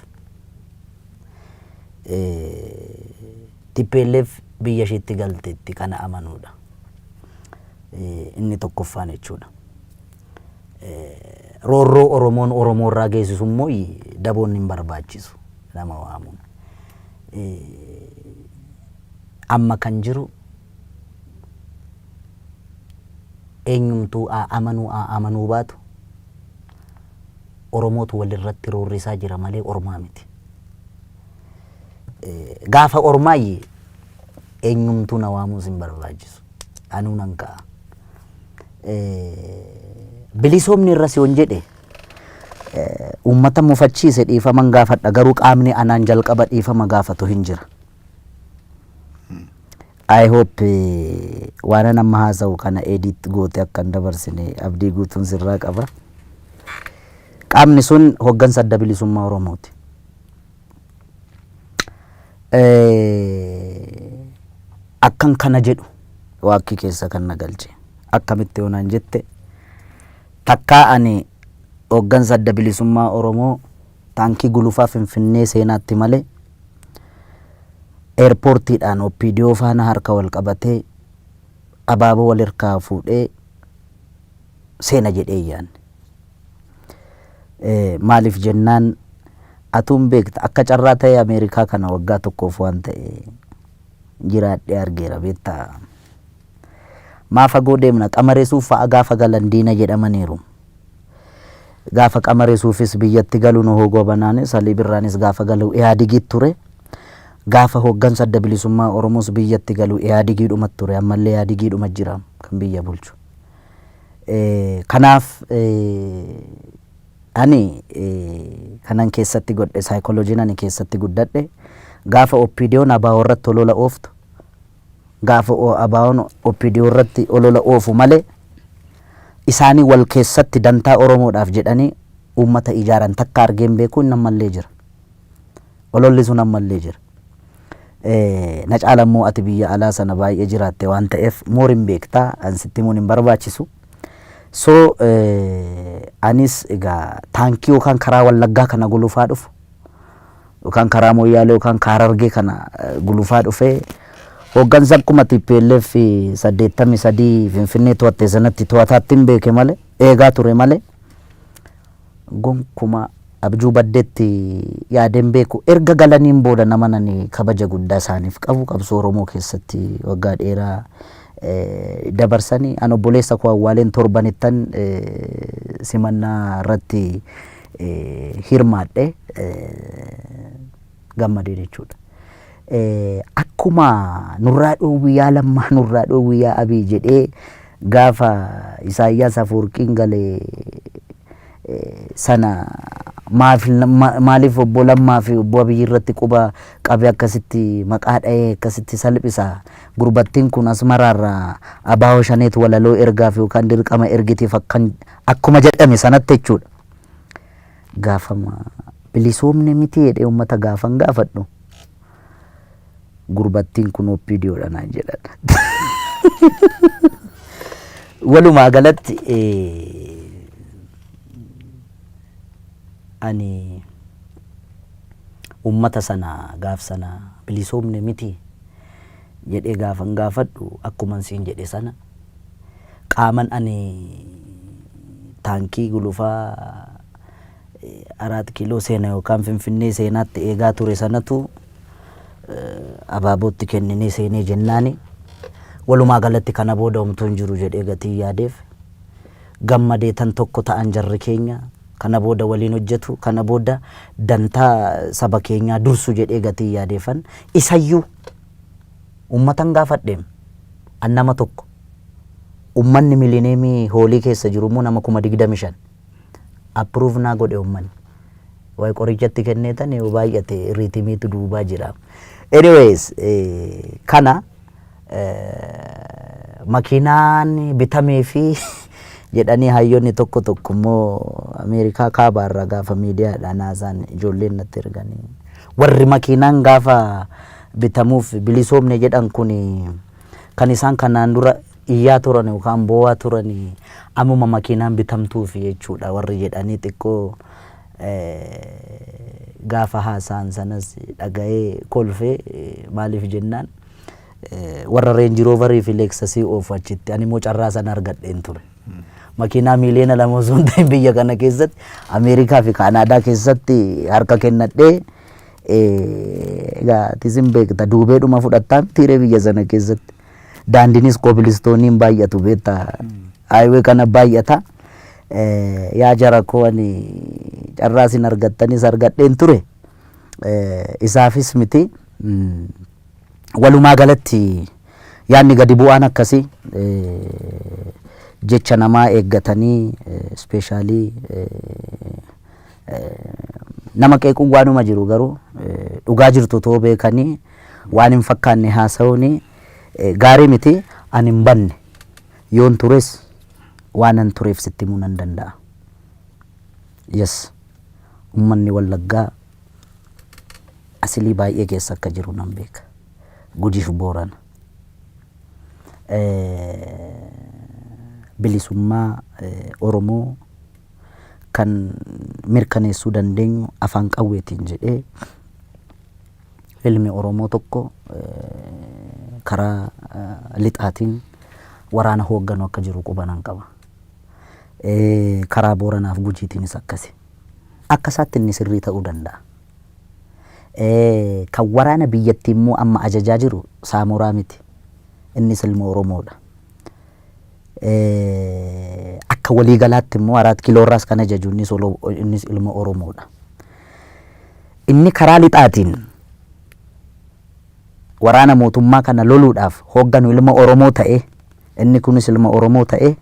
TPLF biyya isheetti galteetti kana amanuudha. Inni tokkoffaan jechuudha. Roorroo Oromoon Oromoo irraa geessisu immoo daboon hin barbaachisu nama waamuun. Amma kan jiru eenyumtuu haa amanuu haa amanuu baatu, Oromootu walirratti roorrisaa jira malee ormaa miti. Gaafa ormaayyi eenyumtuu na waamuus hin barbaachisu. Anuu nan ka'a. Bilisoomni irra si'oon jedhe uummata mufachiise, dhiifaman gaafadha, garuu qaamni anaan jalqaba dhiifama gaafatu hin jira. I hope waan amma haasa'u kana edit goote akka hin dabarsine abdii guutuun sirraa qaba. Qaamni sun hoggansa Adda Bilisummaa Oromooti. Akkan kana jedhu waakkii keessa kan na galche akkamitti yoonaan jette, takkaa ani hoggansa Adda Bilisummaa Oromoo taankii gulufaa Finfinnee seenaatti malee eerpoortiidhaan OPDO faana harka wal qabatee abaaboo wal hirkaa fuudhee seena jedhee yaanne. Maaliif jennaan, atuun beekta, akka carraa ta'e Ameerikaa kana waggaa tokkoof waan ta'e jiraadhee argeera, beektaa. Maa fagoo deemna, Qamaresuuf fa'a gaafa galan diina jedhamaniiru. Gaafa Qamaresuufis biyyatti galu, Nuhoo Goobanaanis Alii Birraanis gaafa galu Ihaadigiit ture. Gaafa hooggansa Adda Bilisummaa Oromoos biyyatti galu Ihaadigiidhuma ture. Ammallee Ihaadigiidhuma jira kan biyya bulchu. Kanaaf ani kanan keessatti godhe, saayikolojiin ani keessatti guddadhe, gaafa OPDOn ABO irratti olola ooftu, gaafa ABOn OPDO irratti olola oofu malee isaanii wal keessatti dantaa Oromoodhaaf jedhanii uummata ijaaran takka argeen beeku. Inni ammallee jira. Ololli sun ammallee jira. Na caala immoo ati biyya alaa sana baay'ee jiraatte waan ta'eef more hin beektaa, an sitti himuun hin barbaachisu. So anis egaa taankii yookaan karaa Wallaggaa kana gulufaa dhufu yookaan karaa Moyyaalee yookaan Harargee kana gulufaa dhufee hooggansa akkuma TPLF 83 Finfinnee to'atte sanatti to'ataatti hin beeke malee, eegaa ture malee, gonkuma abjuu baddeetti yaadeen beeku. Erga galaniin booda nama nani kabaja guddaa isaaniif qabu, qabsoo Oromoo keessatti waggaa dheeraa dabarsanii, an obboleessa koo awwaaleen torbanittan simannaa irratti hirmaadhe gammadee jechuudha. Akkuma nurraa dhoowwi yaa Lammaa, nurraa dhoowwi yaa Abiy jedhee gaafa Isaayyaas Afuurqiin galee sana maaliif obbo Lammaa fi obbo Abiy irratti quba qabe, akkasitti maqaa dha'ee akkasitti salphisa, gurbattiin kun Asmaraarraa abaa'oo shaneetu walaloo ergaaf yookaan dirqama ergitiif akkan akkuma jedhame sanatti jechuudha. Gaafama bilisoomne miti jedhee uummata gaafan gaafadhu, gurbattiin kun OPDOdha naan jedhan. Walumaa galatti ani Uummata sana gaaf sana bilisoomne miti jedhee gaafan gaafadhu, akkuman siin jedhe sana, qaaman ani taankii gulufaa Araat Kiiloo seena yookaan Finfinnee seenaatti eegaa ture sanatu abaabootti kenninee seenee jennaani, walumaa galatti kana booda homtuu hin jiru jedhee gatii yaadeef gammadee tan tokko ta'an. Jarri keenya kana booda waliin hojjetu, kana booda dantaa saba keenyaa dursu jedhee gatii yaadeefan isayyuu ummatan gaafadheem. An nama tokko, ummanni Millennium Hall keessa jiru immoo nama 25,000. Approve naa godhe ummanni. Wayi qorichatti kenneetan yoo baay'ate rhythmiitu duubaa jira. Anyways, kana makiinaan bitamee fi jedhanii hayyoonni tokko tokko immoo Ameerikaa kaabaarraa gaafa miidiyaadhaan haasaan ijoolleen natti erganii, warri makiinaan gaafa bitamuuf bilisoomne jedhan kun kan isaan kanaan dura iyyaa turan yookaan boo'aa turan ammuma makiinaan bitamtuuf jechuudha warri jedhanii xiqqoo gaafa haasaan sanas dhaga'ee kolfee. Maaliif jennaan, warra Range Roverii fi Lexusii oofu achitti, ani immoo carraa sana argadheen ture. Makiinaa 2 miiliyoona osoo hin ta'in biyya kana keessatti, Ameerikaa fi Kaanaadaa keessatti harka kennadhee, egaa atiis hin beekta, duubeedhuma fudhattaa mitiiree biyya sana keessatti. Daandiinis cobblestooniin baay'atu beektaa, highway kana baay'ata. Yaa jara koo, ani carraa isin argattanis argadheen ture. Isaafis miti. Walumaa galatti yaadni gadi bu'aan akkasii jecha namaa eeggatanii, especially nama qeequun waanuma jiru, garuu dhugaa jirtu too beekanii waan hin fakkaanne haasa'uun gaarii miti. Ani hin banne, yoon tures waanan tureef sitti himuu nan danda'a. Yes, uummanni Wallaggaa asilii baay'ee keessa akka jiru nan beeka. Gujiif Boorana. Bilisummaa Oromoo kan mirkaneessuu dandeenyu afaan qawweetiin jedhee ilmi Oromoo tokko karaa lixaatiin waraana hoogganu akka jiru qubanan qaba. Karaa Booranaaf Gujiitiinis akkasi. Akka isaatti inni sirrii ta'uu danda'a. Kan waraana biyyattii immoo amma ajajaa jiru Saamoraa miti. Innis ilma Oromoodha. Akka waliigalaatti immoo Araat Kiiloorraas kan ajaju innis ilma Oromoodha. Inni karaa lixaatiin waraana mootummaa kana loluudhaaf hoogganu ilma Oromoo ta'e, inni kunis ilma Oromoo ta'e,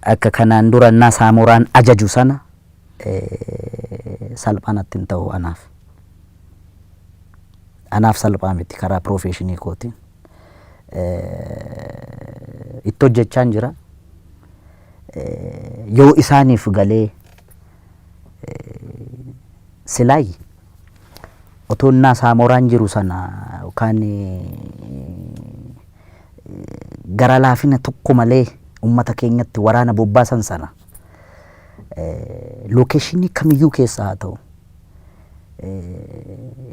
akka kanaan dura innaa Saamoraan ajaju sana salphaanatti hin ta'u anaaf. Anaaf salphaa miti karaa professionii kootiin. Itti hojjechaan jira. Yoo isaaniif galee silaayi otoo innaa Saamoraan jiru sana yookaan gara laafina tokko malee ummata keenyatti waraana bobbaasan sana, locationii kamiyyuu keessa haa ta'u,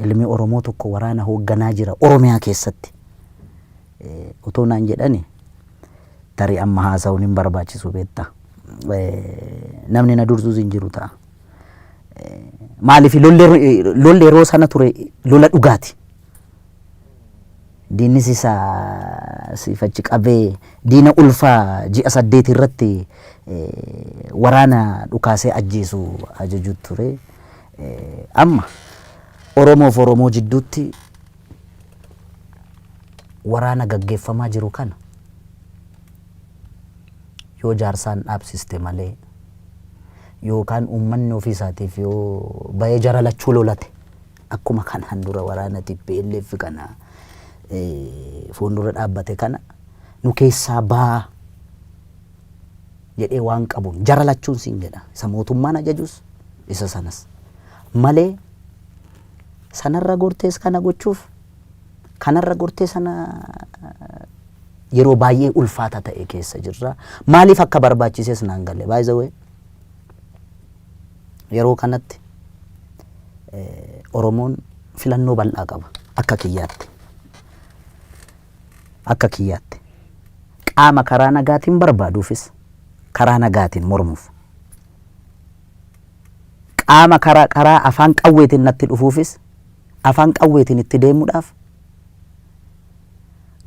ilmi Oromoo tokko waraana hoogganaa jira Oromiyaa keessatti otoo naan jedhani, tarii amma haasa'uun hin barbaachisu beektaa. Namni na dursuus hin jiru ta'a. Maaliif, lolli yeroo sana ture lola dhugaati. Diinnis isa siif achi qabee diina ulfaa ji'a 8 irratti waraana dhukaasee ajjeesu ajaju ture. Amma Oromoof Oromoo jidduutti waraana gaggeeffamaa jiru kana yoo jaarsaan dhaabsiste malee, yookaan uummanni ofii isaatiif yoo bahee jara lachuu lolate, akkuma kanaan dura waraana TPLF kana fuuldura dhaabbate kana nu keessaa baa jedhee waan qabuun, jara lachuun siin jedha, isa mootummaan ajajus isa sanas malee, sanarra gortees kana gochuuf kanarra gortee sana yeroo baay'ee ulfaata ta'e keessa jirra. Maaliif akka barbaachises naan galle. By the way, yeroo kanatti Oromoon filannoo bal'aa qaba akka kiyyaatti. Akka kiyyaatti. Qaama karaa nagaatiin barbaaduufis karaa nagaatiin mormuuf. Qaama karaa afaan qawweetiin natti dhufuufis afaan qawweetiin itti deemuudhaaf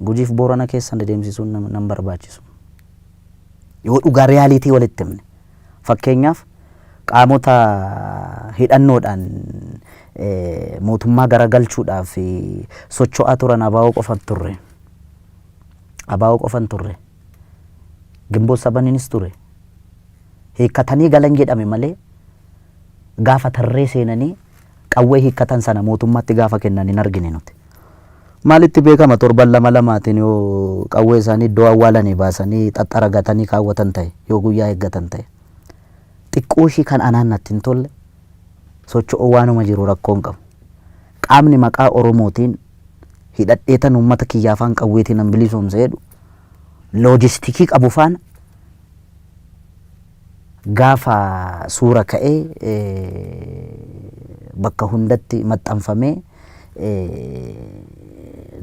Gujiif Boorana keessa deemsisuun nan barbaachisu. Yoo dhugaa reality walitti himne. Fakkeenyaaf, qaamota hidhannoodhaan mootummaa garagalchuudhaaf socho'aa turan ABO qofan turre. ABO qofan turre. Gimboo sabaniinis ture. Hiikkatanii galan jedhame malee gaafa tarree seenanii qawwee hiikkatan sana mootummaatti gaafa kennan hin argine nuti. Maalitti beekama, torban lama lamaatiin yoo qawwee isaanii iddoo awwaalanii baasanii xaxxaragatanii kaawwatan ta'e, yoo guyyaa eeggatan ta'e. Xiqqoo ishii kan anaan natti hin tolle, socho'uu waanuma jiru rakkoo hin qabu. Qaamni maqaa Oromootiin hidhadheetan uummata kiyya afaan qawweetiin an bilisoomsa jedhu loojistikii qabu faana gaafa suura ka'ee bakka hundatti maxxanfamee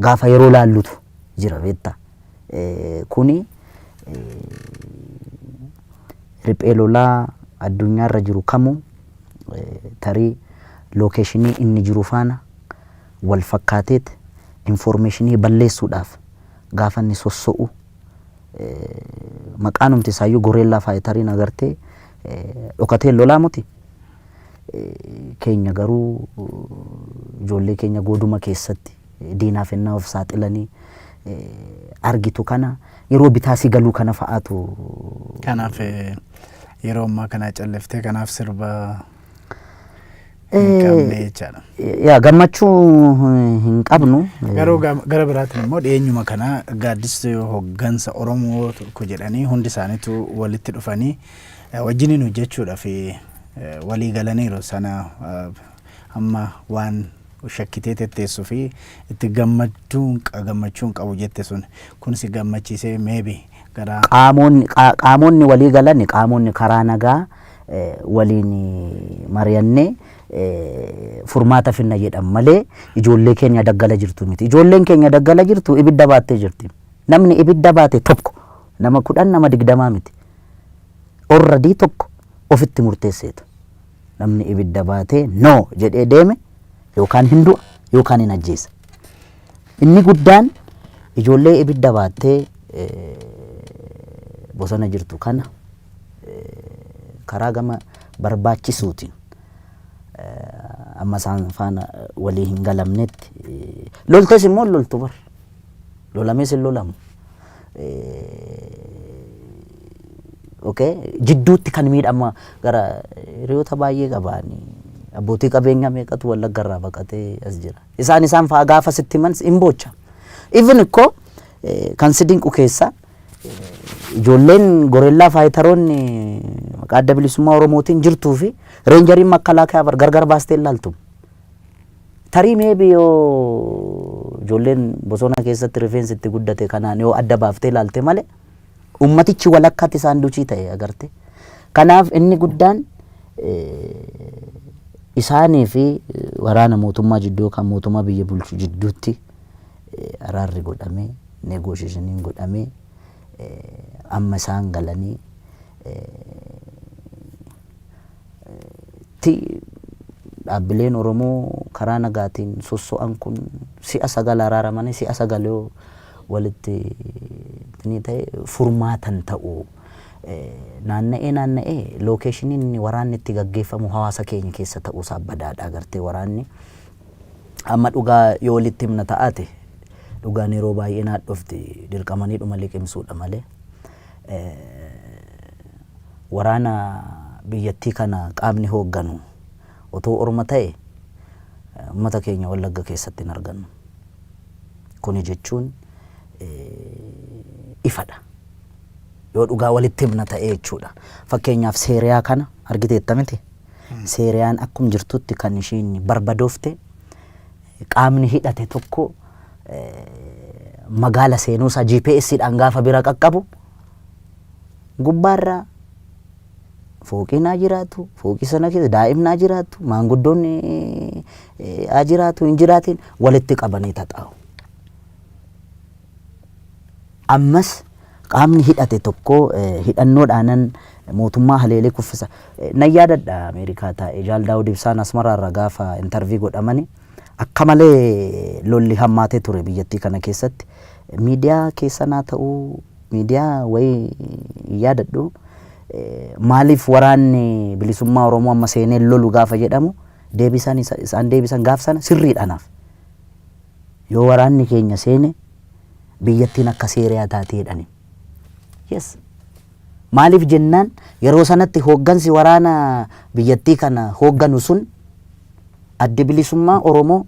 gaafa yeroo laallutu jira, beektaa. Kuni riphee lolaa addunyaarra jiru kamuu tarii location inni jiru faana wal fakkaateet information balleessuudhaaf gaafa inni sosso'u, maqaanumti isaayyuu guerrilla fighteriin agartee dhokatee lolaa muti. Keenya garuu ijoollee keenya goduma keessatti diinaaf ennaa of saaxilanii argitu kana yeroo bitaa si galuu kana fa'aatu. Kanaaf yeroo ammaa kana calliftee kanaaf sirba hin qabne jechaadha. Yaa, gammachuu hin qabnu. Garuu gara biraatiin immoo dhiyeenyuma kana gaaddisni hoggansa Oromoo tokko jedhanii hundi isaaniitu walitti dhufanii wajjiniin hojjechuudhaaf walii galaniiru. Sana amma waan shakkitee tetteessuu fi itti gammachuun qabu jette sun kun si gammachiisee maybe gara Qaamonni walii galan, qaamonni karaa nagaa waliin mari'annee furmaata finna jedhan malee ijoollee keenya daggala jirtu miti. Ijoolleen keenya daggala jirtu ibidda baattee jirti. Namni ibidda baate tokko nama 10, nama 20 miti. Already tokko ofitti murteesseetu. Namni ibidda baatee no jedhee deeme yookaan hin du'a yookaan hin ajjeesa. Inni guddaan ijoollee ibidda baattee bosona jirtu kana karaa gama barbaachisuutiin amma isaan faana walii hin galamnetti, loltes immoo loltu bar, lolamees hin lolamu. Okay, jidduutti kan miidhama gara hiriyoota baay'ee qabaani, abbootii qabeenyaa meeqatu Wallagga irraa baqatee as jira. Isaan fa'aa gaafa sitti himan hin boocha. Even ikkoo kan si dinqu keessa ijoolleen guerrilla fighteroonni maqaa Adda Bilisummaa Oromootiin jirtuu fi rangeriin makkalaakayaa bar gargar baastee ilaaltu. Tarii maybe yoo ijoolleen bosona keessatti rifeensi itti guddate kanaan yoo adda baaftee ilaalte malee ummatichi walakkaatti isaan duchii ta'e agarte. Kanaaf inni guddaan isaanii fi waraana mootummaa jidduu yookaan mootummaa biyya bulchu jidduutti araarri godhamee, negotiationiin godhamee, amma isaan galanii ti dhaabbileen Oromoo karaa nagaatiin sosso'an kun si'a sagal araaramanii si'a sagal yoo walitti ni ta'e furmaatan ta'u. Naanna'ee naanna'ee locationiin waraanni itti gaggeeffamu hawaasa keenya keessa ta'uusaa badaadha agartee. Waraanni amma dhugaa yoo walitti himna ta'aate, dhugaan yeroo baay'ee naa dhufti, dirqamanii dhuma liqimsuudha malee, waraana biyyattii kana qaamni hoogganu otoo orma ta'e uummata keenya Wallagga keessatti hin argannu. Kuni jechuun ifadha. Yoo dhugaa walitti himna ta'e jechuudha. Fakkeenyaaf, Seeriyaa kana argiteetta miti? Seeriyaan akkum jirtutti kan ishiin barbadoofte qaamni hidhate tokko magaala seenuusaa GPSdhaan gaafa bira qaqqabu gubbaarraa Fooqiin haa jiraatu, fooqii sana keessa daa'imni haa jiraatu, maanguddoonni haa jiraatu hin jiraatin, walitti qabanii taxaa'u. Ammas qaamni hidhate tokko hidhannoodhaanan mootummaa haleelee kuffisa. Nan yaadadha, Ameerikaa taa'ee Jaal Daawud Ibsaan Asmaraarra gaafa interview godhamani, akka malee lolli hammaatee ture biyyattii kana keessatti. Miidiyaa keessan haa ta'uu, miidiyaa wayii hin yaadadhu. Maaliif waraanni bilisummaa Oromoo amma seenee lolu gaafa jedhamu, deebisan isaan deebisan gaaf sana sirriidha anaaf. Yoo waraanni keenya seene biyyattiin akka Seeriyaa taatee jedhani. Yes. Maaliif jennaan, yeroo sanatti hooggansi waraana biyyattii kana hoogganu sun Addi Bilisummaa Oromoo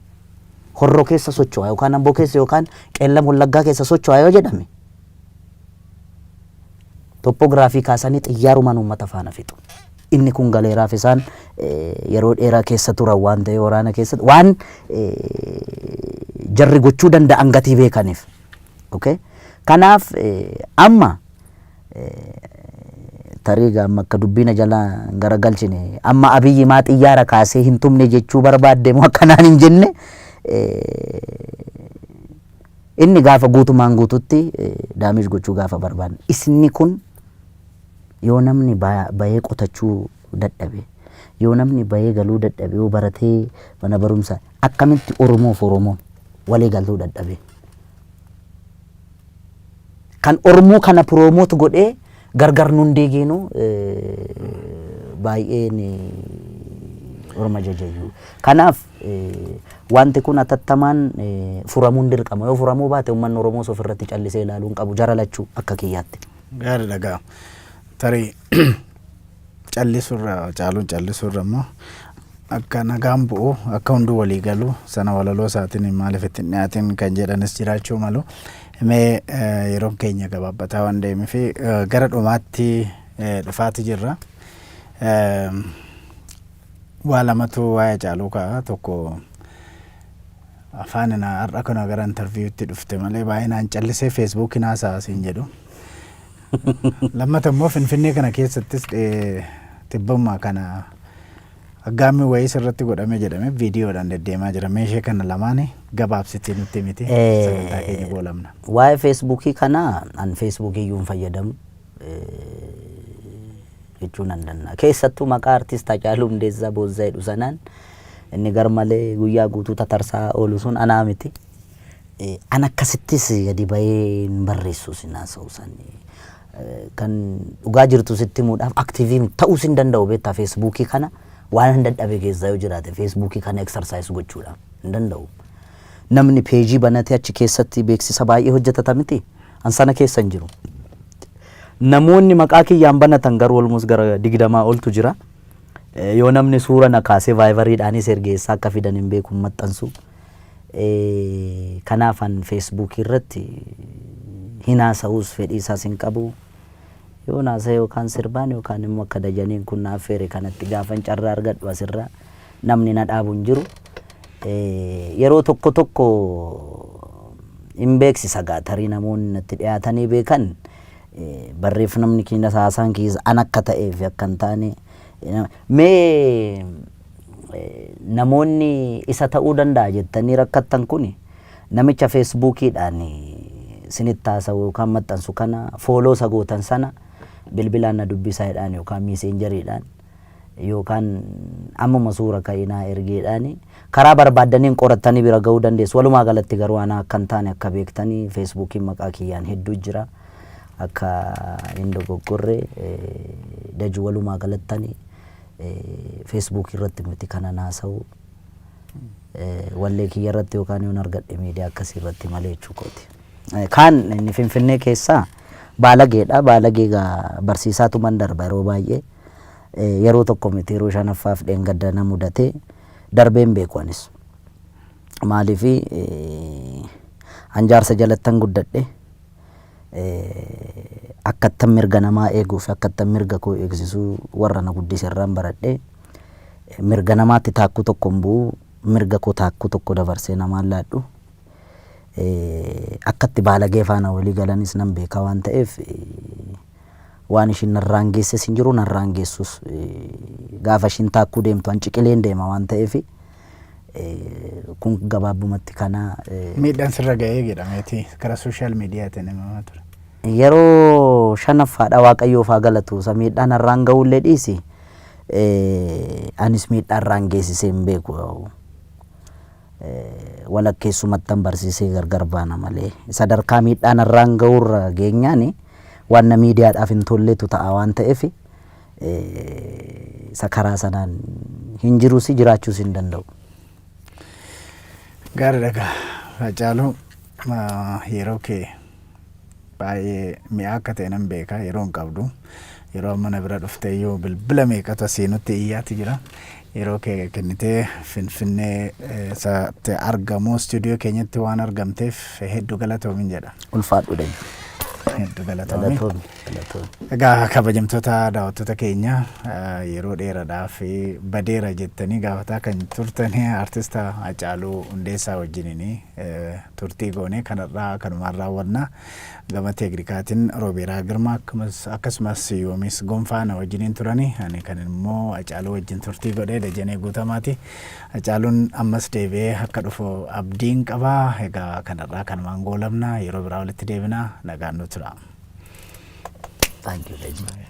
Horroo keessa socho'a yookaan Amboo keessa yookaan Qeellam Wallaggaa keessa socho'a yoo jedhame, toppoogiraafii kaasanii xiyyaarumaan uummata faana fixu. Inni kun galeeraaf, isaan yeroo dheeraa keessa turan waan ta'eef, waraana keessatti waan jarri gochuu danda'an gatii beekaniif. Okay? Kanaaf amma tarii amma akka dubbina jala garagalchine, amma Abiyyi maa xiyyaara kaasee hin tumne jechuu barbaadde moo akkanaan hin jenne, inni gaafa guutumaan guututti damage gochuu gaafa barbaadne. Isni kun yoo namni bahee qotachuu dadhabe, yoo namni bahee galuu dadhabe, yoo baratee mana barumsaa, akkamitti Oromoof Oromoon walii galuu dadhabe? Kan Oromoo kana promote godhee gargar nun diigiinu baay'een orma jajayyuu. Kanaaf wanti kun atattamaan furamuun dirqama. Yoo furamuu baate uummanni Oromoos ofirratti callisee ilaaluu hin qabu, jara lachuu akka kiyyaatti. Gaarii dhagaa. Tarii callisurra caaluun callisurra immoo akka nagaan bu'u, akka hunduu walii galu sana walaloo isaatiin maaliif itti hin dhiyaatin kan jedhanis jiraachuu malu. Mee yeroon keenya gabaabbataa waan deemeef gara dhumaatti dhufaati jirra. Waa lamatu waa'ee Caaluu ka'a. Tokko, afaan har'a kana gara interviewtti dhufte malee baay'inaan callisee Feesbuukiin haasa'a siin jedhu. Lammata immoo Finfinnee kana keessattis tibbummaa kana aggaammii wayii sirratti godhame jedhame viidiyoodhaan deddeemaa jira. Meeshee kana lamaani gabaabsitii nutti miti, sagantaa keenya goolamna. Waa'ee Feesbuukii kana, an Feesbuukii iyyuu hin fayyadamu jechuu nan danda'a. Keessattuu maqaa artist Hacaaluu Hundeessaa Boonsaa jedhu sanaan inni garmalee guyyaa guutuu tatarsaa oolu sun anaa miti. An akkasittis gadi bahee hin barreessu, sin haasa'u sani. Kan dhugaa jirtu sitti himuudhaaf active ta'uus hin danda'u, beektaa. Feesbuukii kana waan hin dadhabe keessaa yoo jiraate Feesbuukii kana exercise gochuudhaaf hin danda'u. Namni peejii banatee achi keessatti beeksisa baay'ee hojjetata miti. An sana keessa hin jiru. Namoonni maqaa kiyyaan banatan garuu almost gara 20 oltu jira. Yoo namni suura na kaasee Viberiidhaanis ergeessaa akka fidan hin beeku, maxxansu. Kanaaf an Feesbuukii irratti hin haasa'uus, fedhii isaas hin qabu. Yoo haasa'e yookaan sirbaan yookaan immoo akka Dajaniin kun na affeere kanatti gaafan carraa argadhu asirraa namni na dhaabu hin jiru. Yeroo tokko tokko hin beeksisa gaa, tarii namoonni natti dhiyaatanii beekan barreeffamni keenya, haasaan keessa an akka ta'ee fi akka hin taane. Mee namoonni isa ta'uu danda'a jettanii rakkattan kun namicha Feesbuukiidhaan sinitti haasa'u yookaan maxxansu kana, follow isa gootan sana, bilbilaan na dubbisaadhaan yookaan Messengeriidhaan yookaan ammuma suura ka'inaa ergeedhaan karaa barbaaddaniin qorattanii bira ga'uu dandeessu. Walumaa galatti garuu ana akka hin taane akka beektanii, Feesbuukiin maqaa kiyyaan hedduu jira. Akka hin dogoggorre daju, walumaa galattanii Feesbuukii irratti miti kanan haasa'u. Wallee kiyya irratti yookaan yoon argadhe miidiyaa akkasii irratti malee jechuu kooti. Kaan inni Finfinnee keessaa baalageedha. Baalagee egaa barsiisaatuman darba yeroo baay'ee. Yeroo tokko miti, yeroo shanaffaaf dheengadda na mudate, darbeen beeku anis. Maaliifi, an jaarsa jalattan guddadhe. Akkattan mirga namaa eeguu fi akkattan mirga koo eegsisuu warra na guddise irraan baradhe. Mirga namaatti taakkuu tokko hin bu'u, mirga koo taakkuu tokko dabarsee namaan laadhu. Akkatti baalagee faana walii galanis nan beeka waan ta'eef, Waan ishiin narraan geesses hin jiru, narraan geessus. Gaafa ishiin taakkuu deemtu an ciqileen deema waan ta'eef, kun gabaabumatti kana. Miidhaan sirra ga'ee jedhameeti karaa social mediatiin himamaa ture. Yeroo shanaffaadha, Waaqayyoof haa galatu. Isa miidhaan narraan ga'uullee dhiisi. Anis miidhaa irraan geessisee hin beeku. Walakkeessumattan barsiisee gargar baana malee, sadarkaa miidhaan irraan ga'uurra geenyaan waan na miidiyaadhaaf hin tolletu ta'a waan ta'eef, isa karaa sanaan hin jirus, jiraachuus hin danda'u. Gaariidha gaa, Hacaaluu, yeroo kee baay'ee mi'aa akka ta'e nan beeka. Yeroo hin qabdu, yeroo amma na bira dhuftee iyyuu bilbila meeqatu asii nutti iyyaati jira. Yeroo kee kennitee Finfinnee isaatti argamu istuudiyoo keenyatti waan argamteef hedduu galatoomin jedha. Ulfaadhu deemu. Hedduu galatoomi. Galatoomi. Galatoomi. Egaa kabajamtoota daawwattoota keenya, yeroo dheeraadhaaf badeera jettanii gaafataa kan turtan artista Hacaaluu Hundeessaa wajjiniin turtii goone kanarraa kanumaan raawwanna. Gama teeknikaatiin Roobeeraa Girmaa akkasumas Yoomis Gonfaa na wajjiniin turani. Ani kan immoo Hacaaluu wajjin turtii godhe Dajanee Guutamaati. Hacaaluun ammas deebi'ee akka dhufu abdiin qaba. Egaa kanarraa kanumaan goolabna. Yeroo biraa walitti deebina. Nagaan nu tura. Thank you, Dajee.